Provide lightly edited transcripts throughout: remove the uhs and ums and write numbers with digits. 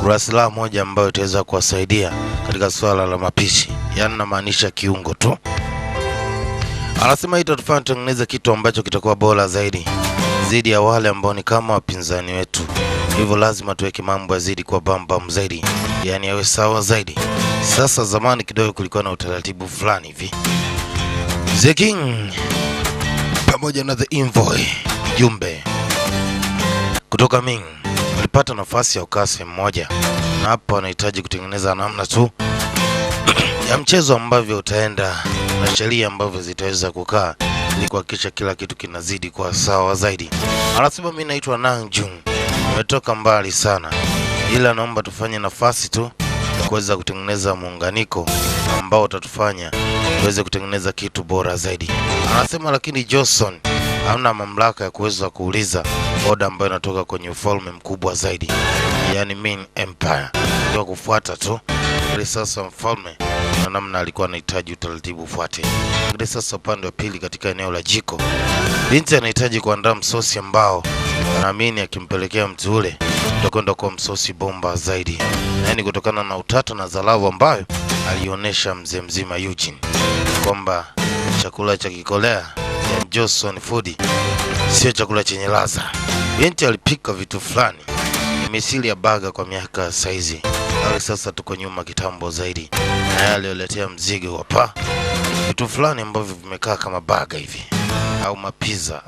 Kuna silaha moja ambayo itaweza kuwasaidia katika swala la mapishi, yaani namaanisha kiungo tu. Anasema hii itatufanya tutengeneze kitu ambacho kitakuwa bora zaidi zidi ya wale ambao ni kama wapinzani wetu, hivyo lazima tuweke mambo yazidi kuwa bambam zaidi, yaani yawe sawa zaidi. Sasa zamani kidogo kulikuwa na utaratibu fulani hivi. The King pamoja na The Envoy, mjumbe kutoka Ming, walipata nafasi ya kukaa sehemu moja, na hapa wanahitaji kutengeneza namna tu ya mchezo ambavyo utaenda na sheria ambavyo zitaweza kukaa ili kuhakikisha kila kitu kinazidi kuwa sawa zaidi. Anasema mimi naitwa Nanjung, nimetoka mbali sana, ila naomba tufanye nafasi tu ya kuweza kutengeneza muunganiko ambao utatufanya tuweze kutengeneza kitu bora zaidi. Anasema lakini Johnson hamna mamlaka ya kuweza kuuliza oda ambayo inatoka kwenye ufalme mkubwa zaidi, yani Ming Empire, kwa kufuata tu. Ili sasa mfalme na namna alikuwa anahitaji utaratibu ufuate. Lakini sasa upande wa pili, katika eneo la jiko, binti anahitaji kuandaa msosi ambao anaamini akimpelekea mtu ule utakwenda kuwa msosi bomba zaidi, na ni kutokana na utata na dharau ambayo alionyesha mzee mzima Eugene kwamba chakula cha Kikorea ya Johnson Food sio chakula chenye ladha. Binti alipika vitu fulani ni misili ya baga kwa miaka saizi, au sasa tuko nyuma kitambo zaidi, na yale aliyoletea mzigo wa pa vitu fulani ambavyo vimekaa kama baga hivi au mapiza.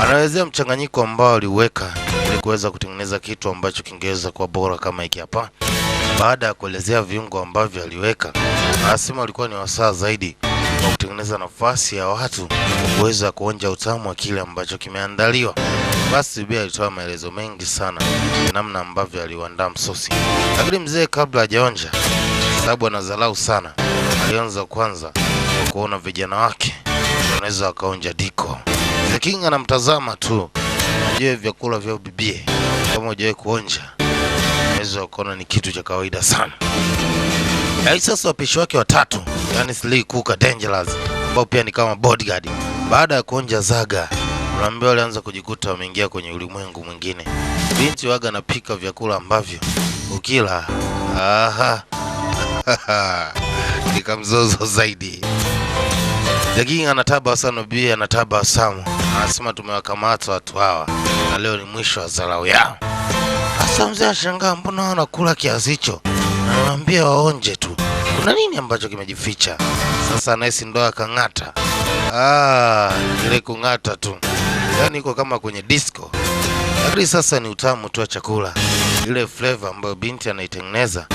Anaelezea mchanganyiko ambao aliuweka ili kuweza kutengeneza kitu ambacho kingeweza kuwa bora kama hiki hapa. Baada ya kuelezea viungo ambavyo aliweka, anasema alikuwa ni wasaa zaidi wa kutengeneza nafasi ya watu kuweza kuonja utamu wa kile ambacho kimeandaliwa. Basi bibi alitoa maelezo mengi sana namna ambavyo aliuandaa msosi, lakini mzee kabla hajaonja, sababu anadharau sana, alianza kwanza kwa kuona vijana wake wanaweza wakaonja diko. The King anamtazama tu, najua vyakula vya bibie kama hujawahi kuonja unaweza ukaona ni kitu cha kawaida sana. Yaani sasa wapishi wake watatu, yani Sly Cooker Dangerous, ambao pia ni kama bodyguard, baada ya kuonja zaga, unaambiwa walianza kujikuta wameingia kwenye ulimwengu mwingine. Binti waga anapika vyakula ambavyo ukila aha nikamzozo zaidi. The King anatabasamu, bibi anatabasamu, anasema tumewakamata watu hawa na leo ni mwisho wa dharau yao. Sasa mzee ashangaa, mbona wanakula kiasi hicho? Anamwambia waonje tu, kuna nini ambacho kimejificha? Sasa anahisi ndo akang'ata. Ah, ile kung'ata tu, yaani iko kama kwenye disco, lakini sasa ni utamu tu wa chakula. Ile flavor ambayo binti anaitengeneza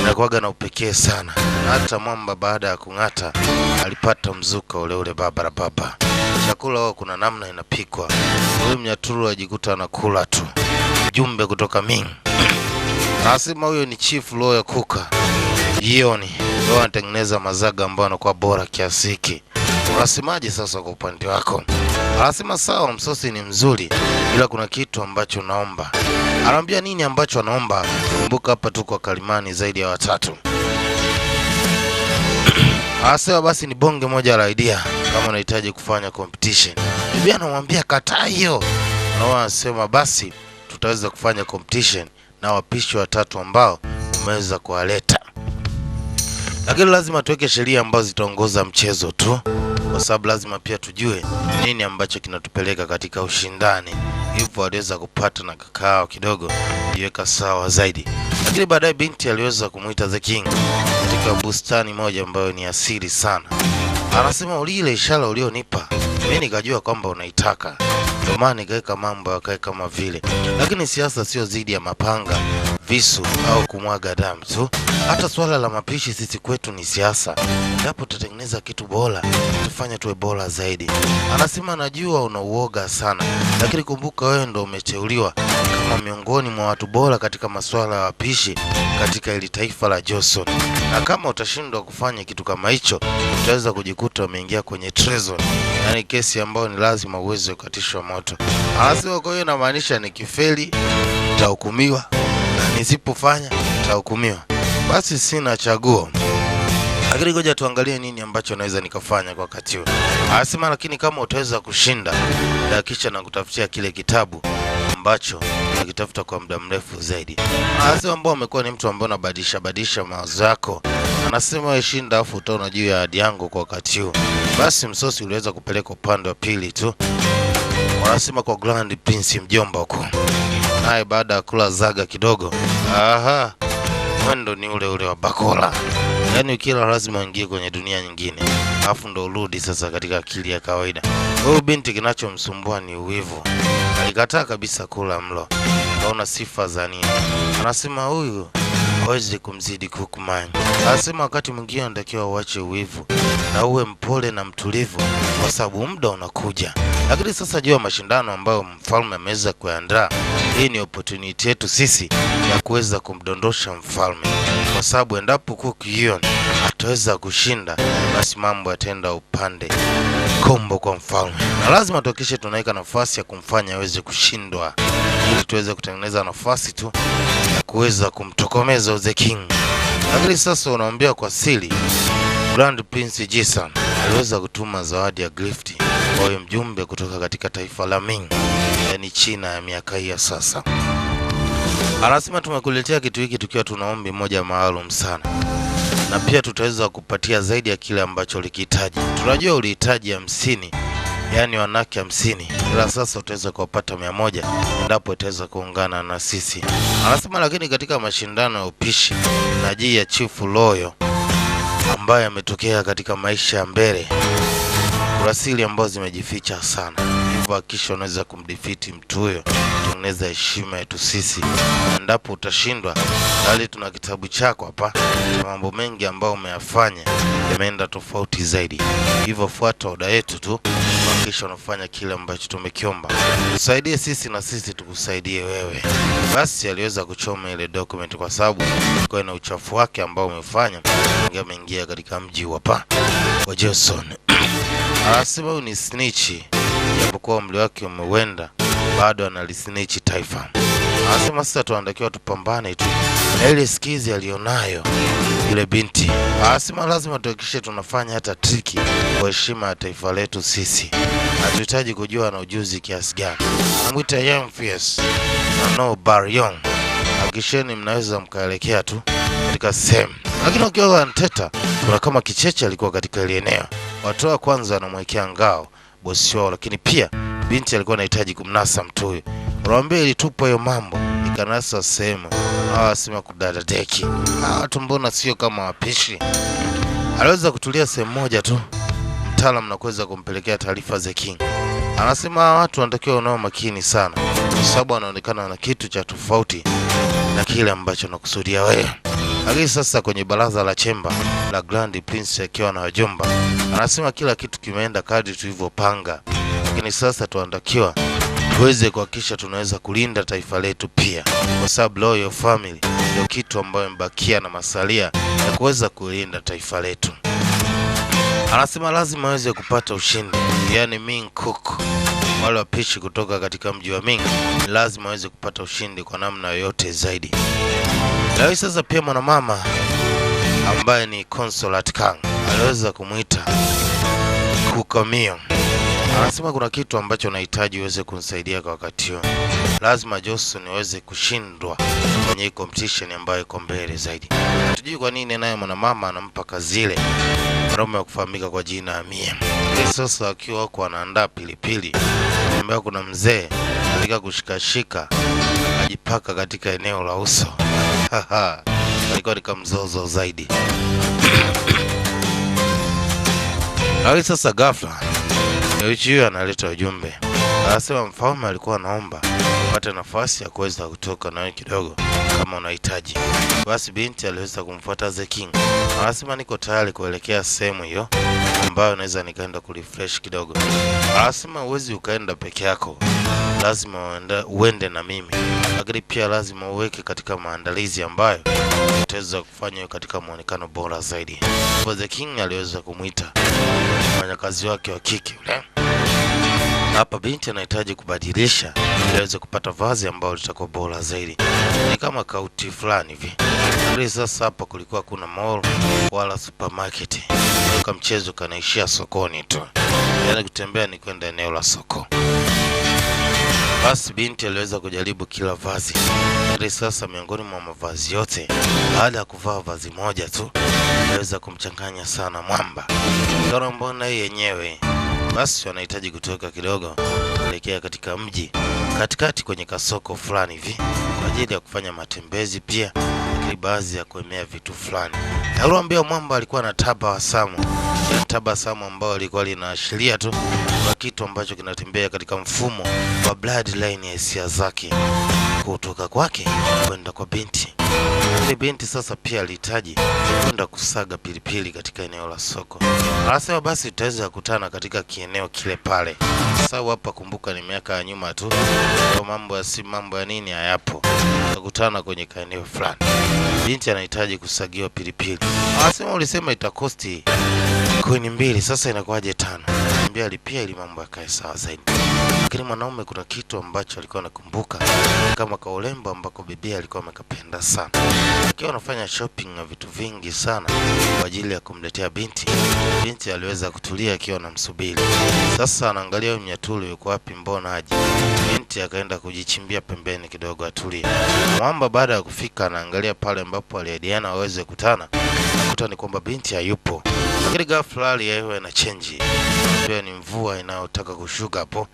inakuwaga na upekee sana, na hata mwamba baada ya kung'ata alipata mzuka ule ule babara baba. Chakula huwa kuna namna inapikwa, huyu mnyaturu ajikuta anakula tu. Jumbe kutoka Ming anasema huyo ni chief lawyer cooker jioni ndio anatengeneza mazaga ambayo anakuwa bora kiasi hiki. Unasemaje sasa kwa upande wako? Anasema sawa, msosi ni mzuri, ila kuna kitu ambacho naomba. Anaambia nini ambacho anaomba? Kumbuka hapa tuko kalimani zaidi ya watatu. Anasema basi ni bonge moja la idea kama unahitaji kufanya competition. Bibi anamwambia kataa hiyo. Na wao anasema basi tutaweza kufanya competition na wapishi watatu ambao umeweza kuwaleta, lakini lazima tuweke sheria ambazo zitaongoza mchezo tu, kwa sababu lazima pia tujue nini ambacho kinatupeleka katika ushindani. Hivyo aliweza kupata na kakao kidogo kujiweka sawa zaidi, lakini baadaye binti aliweza kumwita The King katika bustani moja ambayo ni asili sana. Anasema ile ishara ulionipa mimi nikajua kwamba unaitaka, ndio maana nikaweka mambo yakae kama vile. Lakini siasa sio zidi ya mapanga, visu au kumwaga damu tu. Hata swala la mapishi sisi kwetu ni siasa. Endapo tutatengeneza kitu bora, tufanye tuwe bora zaidi. Anasema najua una uoga sana, lakini kumbuka wewe ndo umeteuliwa kama miongoni mwa watu bora katika masuala ya wapishi katika ili taifa la Johnson, na kama utashindwa kufanya kitu kama hicho, utaweza kujikuta umeingia kwenye treason, yaani kesi ambayo ni lazima uweze kukatishwa moto. Anasema kwa hiyo inamaanisha nikifeli nitahukumiwa na nisipofanya nitahukumiwa. Basi sina chaguo, lakini ngoja tuangalie nini ambacho naweza nikafanya kwa wakati huu. Anasema lakini kama utaweza kushinda, hakikisha na kutafutia kile kitabu ambacho Akitafuta kwa muda mrefu zaidi. Anasema ambao amekuwa ni mtu ambaye unabadilisha badilisha mawazo yako. Anasema wewe shinda, afu utaona juu ya ahadi yangu kwa wakati huu. Basi msosi uliweza kupeleka upande wa pili tu, wanasema kwa Grand Prince mjomba huko, naye baada ya kula zaga kidogo, aha, mwendo ni ule ule wa bakola, yaani ukila lazima uingie kwenye dunia nyingine, alafu ndo urudi sasa katika akili ya kawaida. Huyu binti kinachomsumbua ni uwivu, alikataa kabisa kula mlo, kaona sifa za nini? Anasema huyu hawezi kumzidi Cookman. Anasema wakati mwingine unatakiwa uache uwivu na uwe mpole na mtulivu, kwa sababu muda unakuja. Lakini sasa juu ya mashindano ambayo mfalme ameweza kuandaa, hii ni opportunity yetu sisi ya kuweza kumdondosha mfalme, kwa sababu endapo Cook Yoon ataweza kushinda, basi mambo yataenda upande kombo kwa mfalme, na lazima tuhakikishe tunaweka nafasi ya kumfanya aweze kushindwa, ili tuweze kutengeneza nafasi tu ya kuweza kumtokomeza the king. Lakini sasa unaambia kwa siri, Grand Prince Jason aliweza kutuma zawadi ya gift kwa huyo mjumbe kutoka katika taifa la Ming, yaani China ya miaka hii ya sasa. Anasema tumekuletea kitu hiki tukiwa tuna ombi moja maalum sana, na pia tutaweza kupatia zaidi ya kile ambacho ulikihitaji. Tunajua ulihitaji 50, yaani wanawake 50, ila sasa utaweza kuwapata 100 endapo itaweza kuungana na sisi. Anasema lakini katika mashindano ya upishi na jii ya Chief Loyo ambaye ametokea katika maisha ya mbele, kuna siri ambazo zimejificha sana, hivyo hakikisha unaweza kumdefeat mtu huyo, kutengeneza heshima yetu sisi. Endapo utashindwa, tayari tuna kitabu chako hapa cha mambo mengi ambayo umeyafanya yameenda tofauti zaidi. Hivyo fuata oda yetu tu, hakikisha unafanya kile ambacho tumekiomba. Tusaidie sisi na sisi tukusaidie wewe. Basi aliweza kuchoma ile document kwa sababu ilikuwa ina uchafu wake ambao umefanya ameingia katika mji wa pa wa Joseon. Anasema huyu ni snitch, japokuwa umri wake umeuenda, bado analisnitch taifa. Anasema sasa tunatakiwa tupambane tu na ile skills alionayo yule binti. Anasema lazima tuhakikishe tunafanya hata trick kwa heshima ya taifa letu sisi. Hatuhitaji kujua na ujuzi kiasi gani. Anamwita Young Fierce na no Baryong. Hakikisheni mnaweza mkaelekea tu katika sehemu, lakini ukiwa wanateta, kuna kama kicheche alikuwa katika ile eneo. Watu wa kwanza wanamwekea ngao bosi wao, lakini pia binti alikuwa anahitaji kumnasa mtu huyu. Unaambia ilitupa hiyo mambo ikanasa sehemu, hawa wasema kudadadeki. Hawa watu mbona sio kama wapishi? Aliweza kutulia sehemu moja tu mtaalam na kuweza kumpelekea taarifa za King. Anasema hawa watu wanatakiwa unao makini sana, kwa sababu wanaonekana na kitu cha tofauti na kile ambacho nakusudia wewe. Lakini sasa kwenye baraza la chemba la Grand Prince akiwa na wajomba, anasema kila kitu kimeenda kadri tulivyopanga, lakini sasa tunatakiwa tuweze kuhakikisha tunaweza kulinda taifa letu pia, kwa sababu Royal Family ndio kitu ambayo imebakia na masalia ya kuweza kulinda taifa letu. Anasema lazima aweze kupata ushindi, yaani Ming Cook, wale wapishi kutoka katika mji wa Ming lazima aweze kupata ushindi kwa namna yoyote zaidi. Leo sasa pia mwanamama ambaye ni Consulate Kang aliweza kumwita Kukamio. Anasema kuna kitu ambacho nahitaji uweze kunisaidia kwa wakati huu. Lazima Johnson aweze kushindwa kwenye hii competition ambayo iko mbele zaidi. Hatujui kwa nini naye mwanamama anampa kazi ile mwanaume wa kufahamika kwa jina Amia. Lakini sasa akiwa huko anaandaa pilipili, ambayo kuna mzee katika kushikashika ajipaka katika eneo la uso. Alikuwa ni kamzozo zaidi. Lakini sasa ghafla Yoichi huyo analeta ujumbe, anasema mfalme alikuwa anaomba upate nafasi ya kuweza kutoka nawe kidogo kama unahitaji. Basi binti aliweza kumfuata The King, anasema niko tayari kuelekea sehemu hiyo ambayo naweza nikaenda kurefresh kidogo. Anasema huwezi ukaenda peke yako, lazima uende na mimi, lakini pia lazima uweke katika maandalizi ambayo utaweza kufanya katika muonekano bora zaidi. Kwa The King aliweza kumwita mfanyakazi wake wa kike yule. Hapa binti anahitaji kubadilisha ili aweze kupata vazi ambalo litakuwa bora zaidi, ni kama kauti fulani hivi. Lakini sasa hapa kulikuwa kuna mall wala supermarket, kwa mchezo kanaishia sokoni tu, yaani kutembea ni kwenda eneo la soko. Basi binti aliweza kujaribu kila vazi, lakini sasa miongoni mwa mavazi yote, baada ya kuvaa vazi moja tu, aliweza kumchanganya sana mwamba. Kaona mbona hii yenyewe. Basi wanahitaji kutoka kidogo kuelekea katika mji katikati kwenye kasoko fulani hivi kwa ajili ya kufanya matembezi pia, lakini baadhi ya kuemea vitu fulani. Aliambia mwamba alikuwa na tabasamu, ya tabasamu ambayo alikuwa linaashiria tu kwa kitu ambacho kinatembea katika mfumo wa bloodline ya hisia zake kutoka kwake kwenda kwa binti. Ile binti sasa pia alihitaji kwenda kusaga pilipili katika eneo la soko. Anasema basi tutaweza kukutana katika kieneo kile pale. Sababu hapa kumbuka ni miaka ya nyuma tu, kwa mambo ya si mambo ya nini hayapo. Tutakutana kwenye kaeneo fulani. Binti anahitaji kusagiwa pilipili. Anasema ulisema itakosti coin 2, sasa inakuwaje 5? Anambia alipia ili mambo yakae sawa zaidi. Lakini mwanaume kuna kitu ambacho alikuwa anakumbuka kama kwa urembo ambako bibi alikuwa amekapenda sana. Akiwa anafanya shopping na vitu vingi sana kwa ajili ya kumletea binti. Binti aliweza kutulia akiwa anamsubiri. Sasa anaangalia huyu mnyatuli yuko wapi, mbona aje? Binti akaenda kujichimbia pembeni kidogo atulie. Mwamba baada ya kufika anaangalia pale ambapo aliahidiana waweze kukutana, nakuta ni kwamba binti hayupo. Lakini ghafla hali ya hewa ina change. Pia ni mvua inayotaka kushuka hapo,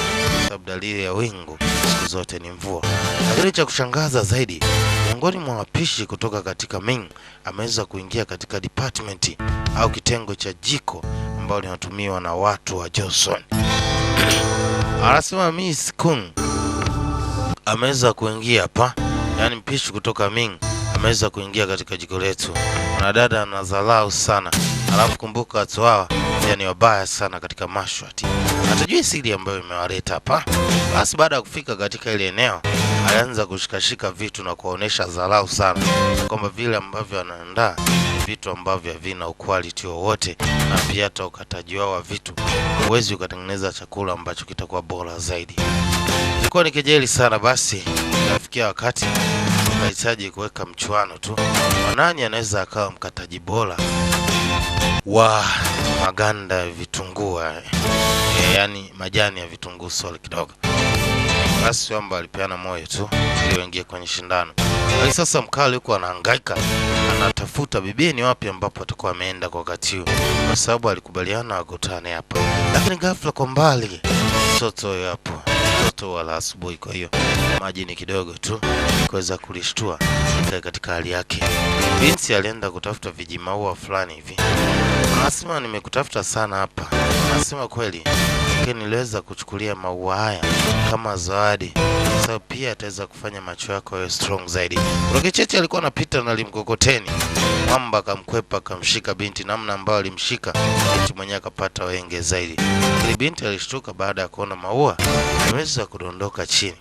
sababu dalili ya wingu siku zote ni mvua. Lakini cha kushangaza zaidi, miongoni mwa wapishi kutoka katika Ming ameweza kuingia katika department au kitengo cha jiko ambao linatumiwa na watu wa Johnson. Anasema Miss Kung ameweza kuingia hapa, yani mpishi kutoka Ming ameweza kuingia katika jiko letu. Mwanadada anadharau sana, alafu kumbuka watu hawa pia ni wabaya sana katika mashwati, hatujui siri ambayo imewaleta hapa. Basi baada ya kufika katika ile eneo alianza kushikashika vitu na kuwaonesha dharau sana, kwamba vile ambavyo anaandaa vitu ambavyo havina uquality wowote, na pia hata ukataji wao wa vitu huwezi ukatengeneza chakula ambacho kitakuwa bora zaidi. Ilikuwa ni kejeli sana. Basi nafikia wakati nahitaji kuweka mchuano tu wa nani anaweza akawa mkataji bora wa maganda ya vitunguu, yaani majani ya vitunguu soli kidogo. Basi kwamba alipeana moyo tu ili waingie kwenye shindano. Lakini sasa mkali huko anahangaika, anatafuta bibi ni wapi ambapo atakuwa ameenda kwa wakati huu, kwa sababu alikubaliana wakutane hapa. Lakini ghafla kwa mbali mtoto huyo hapo, mtoto wala asubuhi, kwa hiyo maji ni kidogo tu kuweza kulishtua ikae katika hali yake. Binti alienda kutafuta vijimaua fulani hivi. Anasema nimekutafuta sana hapa. Anasema kweli, lakini niliweza kuchukulia maua haya kama zawadi, sababu pia ataweza kufanya macho yako yawe strong zaidi. Kuna kicheche alikuwa anapita na limkokoteni, mwamba akamkwepa akamshika binti, namna ambayo alimshika binti mwenyewe akapata wenge zaidi. Lakini binti alishtuka baada ya kuona maua yameweza kudondoka chini,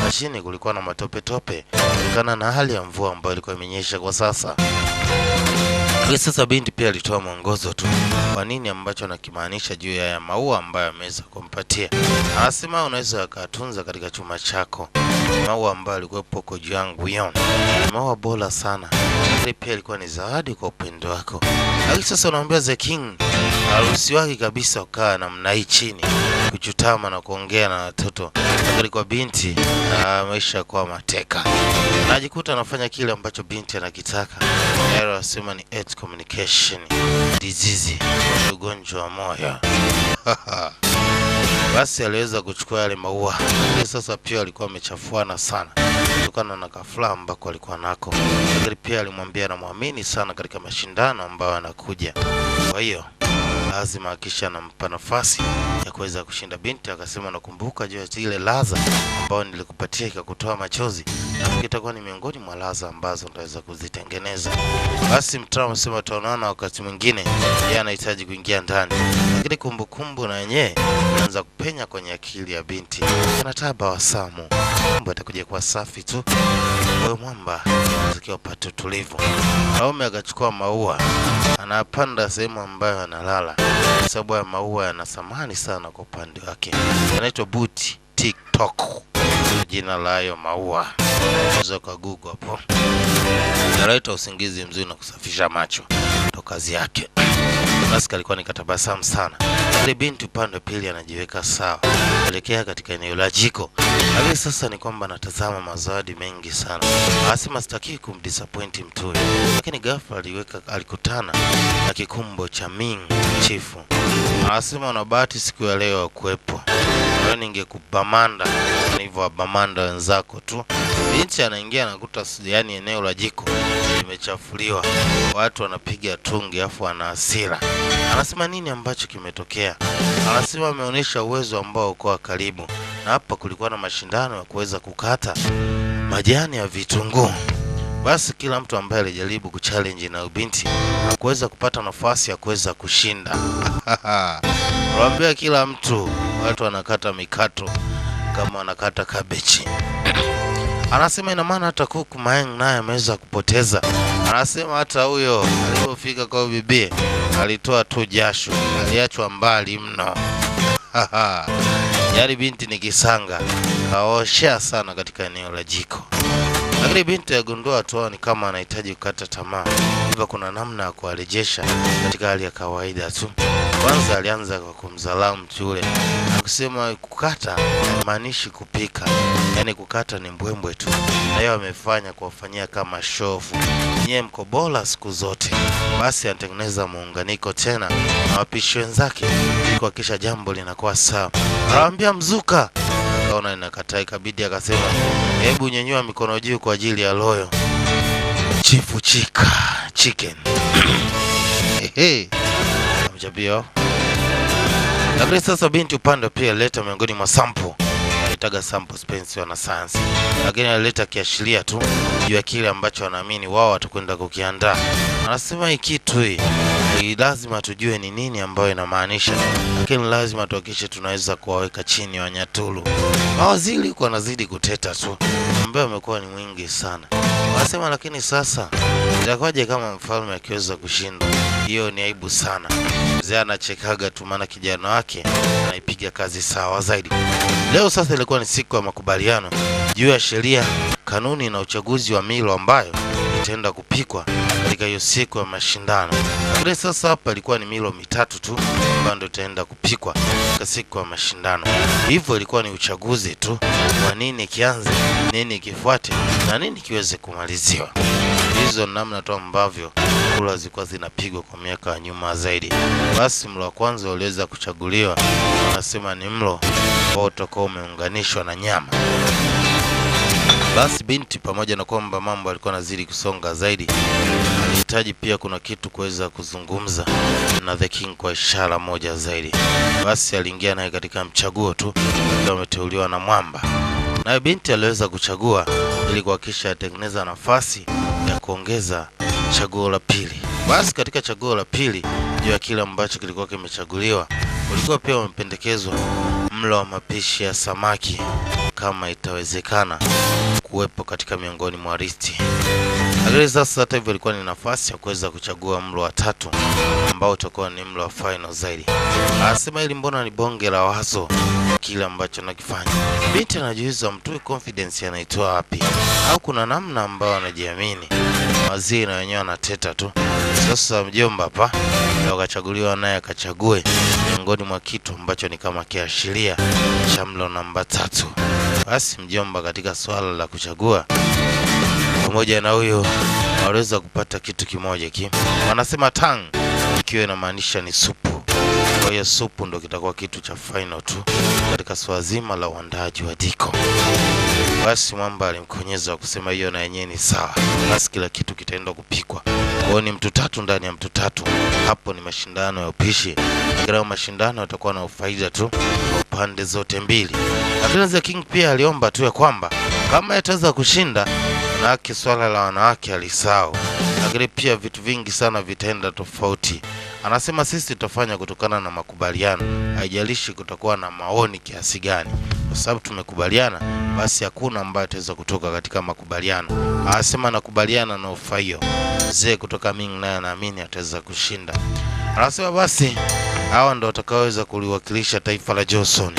na chini kulikuwa na matope tope kutokana na hali ya mvua ambayo ilikuwa imenyesha kwa sasa. Lakini sasa binti pia alitoa mwongozo tu kwa nini ambacho anakimaanisha juu ya maua ambayo ameweza kumpatia. Anasema unaweza ukatunza katika chuma chako. Maua ambayo alikuwepo huko Jiangguion ni maua bora sana, lakini pia ilikuwa ni zawadi kwa upendo wako. Lakini sasa unaambia The King haruhusiwaki kabisa kukaa namna hii chini kuchutama na kuongea na watoto, lakini kwa binti maisha kuwa mateka, anajikuta anafanya kile ambacho binti anakitaka. Yale wasema ni AIDS communication disease, ugonjwa wa moyo. Basi aliweza kuchukua yale maua, lakini sasa pia alikuwa amechafuana sana kutokana na kafuraha ambako alikuwa nako, lakini pia alimwambia anamwamini sana katika mashindano ambayo anakuja, kwa hiyo lazima hakisha anampa nafasi ya kuweza kushinda. Binti akasema nakumbuka juu ya ile ladha ambayo nilikupatia ikakutoa machozi, na itakuwa ni miongoni mwa ladha ambazo nitaweza kuzitengeneza. Basi mtaalamu amesema tutaonana wakati mwingine, yeye anahitaji kuingia ndani, lakini kumbukumbu na yenyewe inaanza kupenya kwenye akili ya binti. Anatabasamu, mambo atakuja kuwa safi tu. Huyo mwamba anatakiwa apate utulivu. Naume akachukua maua anapanda sehemu ambayo analala, kwa sababu ya maua yana thamani sana kwa upande wake. Yanaitwa buti TikTok, jina la hayo maua, unaweza kwa Google hapo. Yanaleta usingizi mzuri na kusafisha macho, ndo kazi yake. Basi alikuwa ni katabasamu sana. Ile binti upande wa pili anajiweka sawa kuelekea katika eneo la jiko, lakini sasa ni kwamba anatazama mazawadi mengi sana. Anasema sitaki kumdisappoint mtu huyu, lakini ghafla alikutana na kikumbo cha Ming chifu. Anasema una bahati siku ya leo kuwepo, leo ningekubamanda nilivyowabamanda wenzako tu. Binti anaingia anakuta yaani eneo la jiko limechafuliwa, watu wanapiga tungi, afu ana hasira. Anasema nini ambacho kimetokea? Anasema ameonyesha uwezo ambao uko karibu na hapa. Kulikuwa na mashindano ya kuweza kukata majani ya vitunguu. Basi kila mtu ambaye alijaribu kuchallenge na ubinti hakuweza kupata nafasi ya kuweza kushinda. Naambia kila mtu, watu wanakata mikato kama wanakata kabechi. Anasema ina maana hata kuku Maeng naye ameweza kupoteza. Anasema hata huyo alipofika kwa bibi alitoa tu jasho, aliachwa mbali mno. Yaani binti ni kisanga, kaoshea sana katika eneo la jiko. Lakini binti agundua tu ni kama anahitaji kukata tamaa, hivyo kuna namna ya kuwarejesha katika hali ya kawaida tu. Kwanza alianza kwa kumdharau mtu yule na kusema kukata haimaanishi kupika, yaani kukata ni mbwembwe tu, na hiyo amefanya kuwafanyia kama shofu, nyie mko bora siku zote. Basi anatengeneza muunganiko tena na wapishi wenzake ili kuhakikisha jambo linakuwa sawa. Anawaambia mzuka, akaona inakataa, ikabidi akasema hebu nyenyua mikono juu kwa ajili ya Royal Chifu Chika Chicken. Ehe, amchapia. Lakini sasa binti upande pia alileta miongoni mwa sample, alitaga sample Spence wana sayansi, lakini alileta kiashiria tu juu ya kile ambacho wanaamini wao watakwenda kukiandaa. Anasema hii kitu hii lazima tujue ni nini ambayo inamaanisha, lakini lazima tuhakikishe tunaweza kuwaweka chini Wanyaturu. Mawaziri huko wanazidi kuteta tu, ambayo amekuwa ni mwingi sana. Wanasema lakini sasa itakuwaje kama mfalme akiweza kushinda? Hiyo ni aibu sana. Mzee anachekaga tu, maana kijana wake anaipiga kazi sawa zaidi. Leo sasa ilikuwa ni siku ya makubaliano juu ya sheria, kanuni na uchaguzi wa milo ambayo itaenda kupikwa katika hiyo siku ya mashindano. Lakini sasa hapa ilikuwa ni milo mitatu tu ambayo ndio itaenda kupikwa katika siku ya mashindano. Hivyo ilikuwa ni uchaguzi tu wa nini kianze, nini kifuate na nini kiweze kumaliziwa. Hizo namna tu ambavyo kura zilikuwa zinapigwa kwa miaka ya nyuma zaidi. Basi mlo wa kwanza uliweza kuchaguliwa, wanasema ni mlo ambao utakuwa umeunganishwa na nyama. Basi binti, pamoja na kwamba mambo alikuwa anazidi kusonga zaidi, alihitaji pia kuna kitu kuweza kuzungumza na The King kwa ishara moja zaidi. Basi aliingia naye katika mchaguo tu, akiwa ameteuliwa na mwamba, naye binti aliweza kuchagua ili kuhakikisha atengeneza nafasi ya kuongeza chaguo la pili. Basi katika chaguo la pili juu ya kile ambacho kilikuwa kimechaguliwa, ulikuwa pia umependekezwa mlo wa mapishi ya samaki kama itawezekana kuwepo katika miongoni mwa listi. Lakini sasa hata hivyo ilikuwa ni nafasi ya kuweza kuchagua mlo wa tatu ambao utakuwa ni mlo wa final zaidi. Anasema hili mbona ni bonge la wazo kile ambacho nakifanya. Binti anajiuliza mtu confidence anaitoa wapi? Au kuna namna ambayo anajiamini? Waziri na wenyewe anateta tu. Sasa mjomba hapa ndio akachaguliwa naye akachague miongoni mwa kitu ambacho ni kama kiashiria cha mlo namba 3. Basi mjomba katika swala la kuchagua pamoja na huyo waliweza kupata kitu kimoja ki wanasema tang, ikiwa inamaanisha ni supu. Kwa hiyo supu ndo kitakuwa kitu cha final tu katika swala zima la uandaaji wa jiko. Basi mwamba alimkonyeza kusema hiyo na yenyewe ni sawa, basi kila kitu kitaenda kupikwa. Kwa hiyo ni mtu tatu ndani ya mtu tatu. Hapo ni mashindano ya upishi, lakini mashindano yatakuwa na ufaida tu kwa pande zote mbili. Lakini The King pia aliomba tu ya kwamba kama ataweza kushinda, manake swala la wanawake alisahau, lakini pia vitu vingi sana vitaenda tofauti. Anasema sisi tutafanya kutokana na makubaliano, haijalishi kutakuwa na maoni kiasi gani, kwa sababu tumekubaliana, basi hakuna ambaye ataweza kutoka katika makubaliano. Anasema nakubaliana na ofa hiyo. Mzee kutoka Ming naye anaamini ataweza kushinda. Anasema basi hawa ndo watakaoweza kuliwakilisha taifa la Johnson.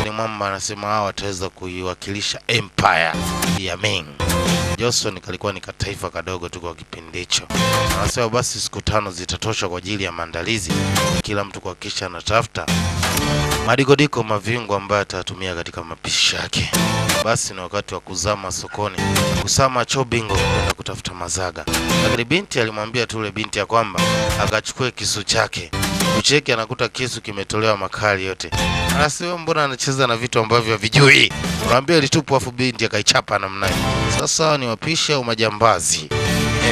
Ni mwamba anasema hawa wataweza kuiwakilisha empire ya Ming. Joseon kalikuwa ni kataifa kadogo tu kwa kipindi hicho. Anasema basi siku 5 zitatosha kwa ajili ya maandalizi, kila mtu kuhakikisha anatafuta madikodiko maviungo ambayo atatumia katika mapishi yake. Basi ni wakati wa kuzama sokoni, kusama chobingo kwenda kutafuta mazaga. Lakini binti alimwambia tu yule binti ya kwamba akachukue kisu chake. Kucheki anakuta kisu kimetolewa makali yote. Anasema mbona anacheza na vitu ambavyo havijui? Unaambia ilitupwa, afu binti akaichapa namna hiyo. Sasa ni wapishi au majambazi?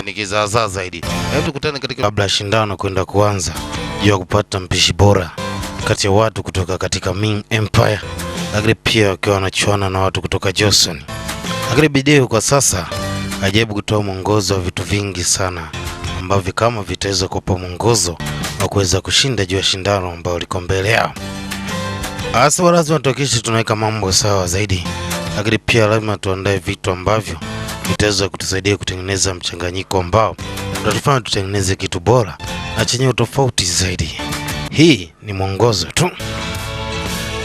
Ni kizaazaa zaidi. Hebu tukutane katika kabla ya shindano kwenda kuanza juu ya kupata mpishi bora kati ya watu kutoka katika Ming Empire, lakini pia wakiwa wanachuana na watu kutoka Joseon. Lakini video kwa sasa hajaribu kutoa mwongozo wa vitu vingi sana ambavyo kama vitaweza kupa mwongozo wa kuweza kushinda juu ya shindano ambao liko mbele yao. Hasa lazima tuhakikishe tunaweka mambo sawa zaidi, lakini pia lazima tuandae vitu ambavyo vitaweza kutusaidia kutengeneza mchanganyiko ambao utatufanya tutengeneze kitu bora na chenye utofauti zaidi. Hii ni mwongozo tu.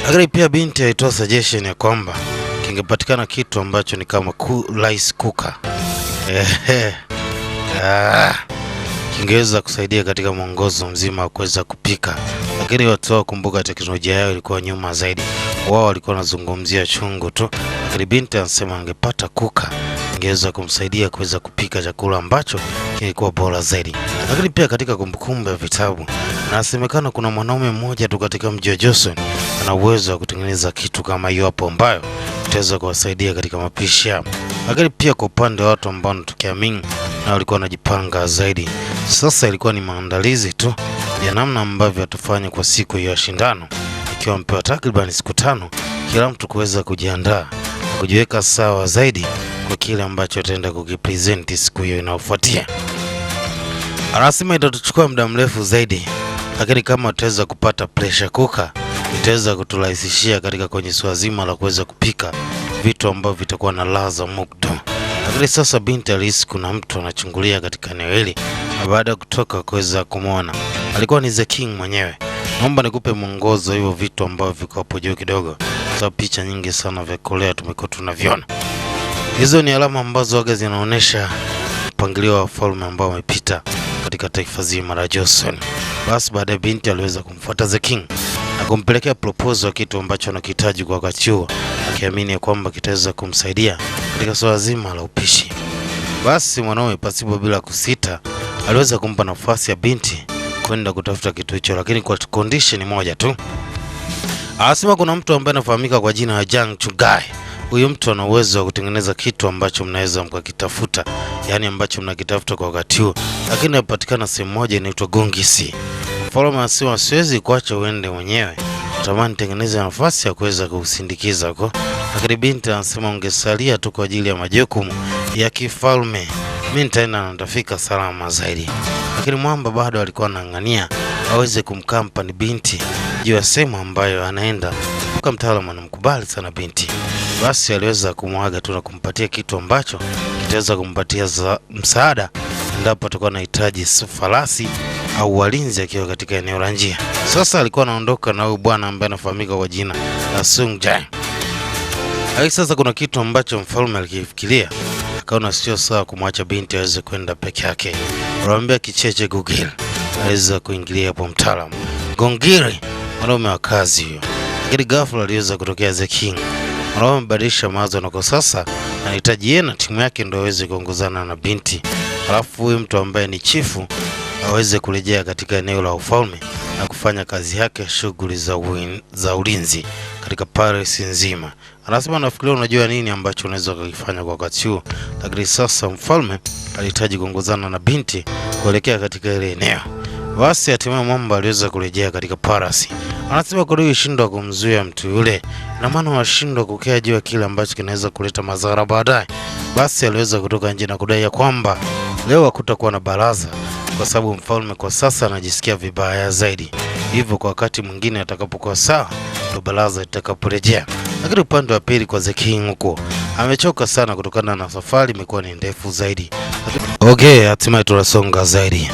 Lakini pia binti alitoa suggestion ya kwamba kingepatikana kitu ambacho ni kama rice cooker. Kingeweza kusaidia katika mwongozo mzima wa kuweza kupika. Lakini watu wao, kumbuka, teknolojia yao ilikuwa nyuma zaidi. Wao walikuwa wanazungumzia chungu tu. Lakini binti anasema angepata cooker ingeweza kumsaidia kuweza kupika chakula ambacho kilikuwa bora zaidi. Lakini pia katika kumbukumbu ya vitabu nasemekana kuna mwanaume mmoja tu katika mji wa Joseon ana uwezo wa kutengeneza kitu kama hiyo hapo ambayo itaweza kuwasaidia katika mapishi yao. Lakini pia kwa upande wa watu ambao wanatokea Ming na walikuwa wanajipanga zaidi. Sasa ilikuwa ni maandalizi tu ya namna ambavyo watafanya kwa siku hiyo ya shindano, ikiwa mpewa takriban siku 5 kila mtu kuweza kujiandaa na kujiweka sawa zaidi kwa kile ambacho ataenda kukipresent siku hiyo inayofuatia. Anasema itatuchukua muda mrefu zaidi, lakini kama tutaweza kupata pressure cooker itaweza kuturahisishia katika kwenye suala zima la kuweza kupika vitu ambavyo vitakuwa na ladha mukdo. Lakini sasa binti alihisi kuna mtu anachungulia katika eneo hili, na baada ya kutoka kuweza kumwona alikuwa ni The King mwenyewe. Naomba nikupe mwongozo hivyo vitu ambavyo viko hapo juu kidogo, sababu picha nyingi sana vya Korea tumekuwa tunaviona. Hizo ni alama ambazo waga zinaonesha mpangilio wa wafalme ambao wamepita katika taifa zima la Joseon. Basi baadaye binti aliweza kumfuata The King na kumpelekea proposal, kitu ambacho anakihitaji kwa wakati huo, akiamini kwamba kitaweza kumsaidia katika suala zima la upishi. Basi mwanaume pasipo bila kusita aliweza kumpa nafasi ya binti kwenda kutafuta kitu hicho, lakini kwa condition moja tu. Anasema kuna mtu ambaye anafahamika kwa jina la Jang Chugai. Huyu mtu ana uwezo wa kutengeneza kitu ambacho mnaweza mkakitafuta, yani ambacho mnakitafuta kwa wakati huo, lakini anapatikana sehemu moja inaitwa Gongisi. Mfalme anasema siwezi kuacha uende mwenyewe, natamani tengeneze nafasi ya kuweza kusindikiza huko, lakini binti anasema ungesalia tu kwa ajili ya majukumu ya kifalme, mimi nitaenda na nitafika salama zaidi. Lakini mwamba bado alikuwa anang'ania aweze kumkampani binti juu ya sehemu ambayo anaenda. Kwa mtaalamu anamkubali sana binti, basi aliweza kumwaga tu na kumpatia kitu ambacho kitaweza kumpatia msaada endapo atakuwa anahitaji farasi au walinzi akiwa katika eneo la njia. Sasa alikuwa anaondoka na huyu bwana ambaye anafahamika kwa jina la Sung Jae. Lakini sasa kuna kitu ambacho mfalme alikifikiria, akaona sio sawa kumwacha binti aweze kwenda peke yake. Anamwambia kicheche Google aweza kuingilia hapo mtaalamu Gongiri, mwanaume wa kazi huyo. Lakini ghafla aliweza kutokea The King. Mwanaume amebadilisha mawazo na kwa sasa anahitaji yeye na timu yake ndio aweze kuongozana na binti, alafu huyu mtu ambaye ni chifu aweze kurejea katika eneo la ufalme na kufanya kazi yake, shughuli za ulinzi katika Paris nzima. Anasema nafikiria unajua nini ambacho unaweza kukifanya kwa wakati huo, lakini sasa mfalme alihitaji kuongozana na binti kuelekea katika ile eneo. Basi hatimaye mwamba aliweza kurejea katika Paris. Anasema kwa nini shindwa kumzuia mtu yule, na maana washindwa kukaa juu ya kile ambacho kinaweza kuleta madhara baadaye. Basi aliweza kutoka nje na kudai ya kwamba leo hakutakuwa na baraza kwa sababu mfalme kwa sasa anajisikia vibaya zaidi, hivyo kwa wakati mwingine atakapokuwa sawa ndo baraza litakaporejea. Lakini upande wa pili kwa The King huko amechoka sana kutokana na safari imekuwa ni ndefu zaidi. Okay, hatimaye tunasonga zaidi.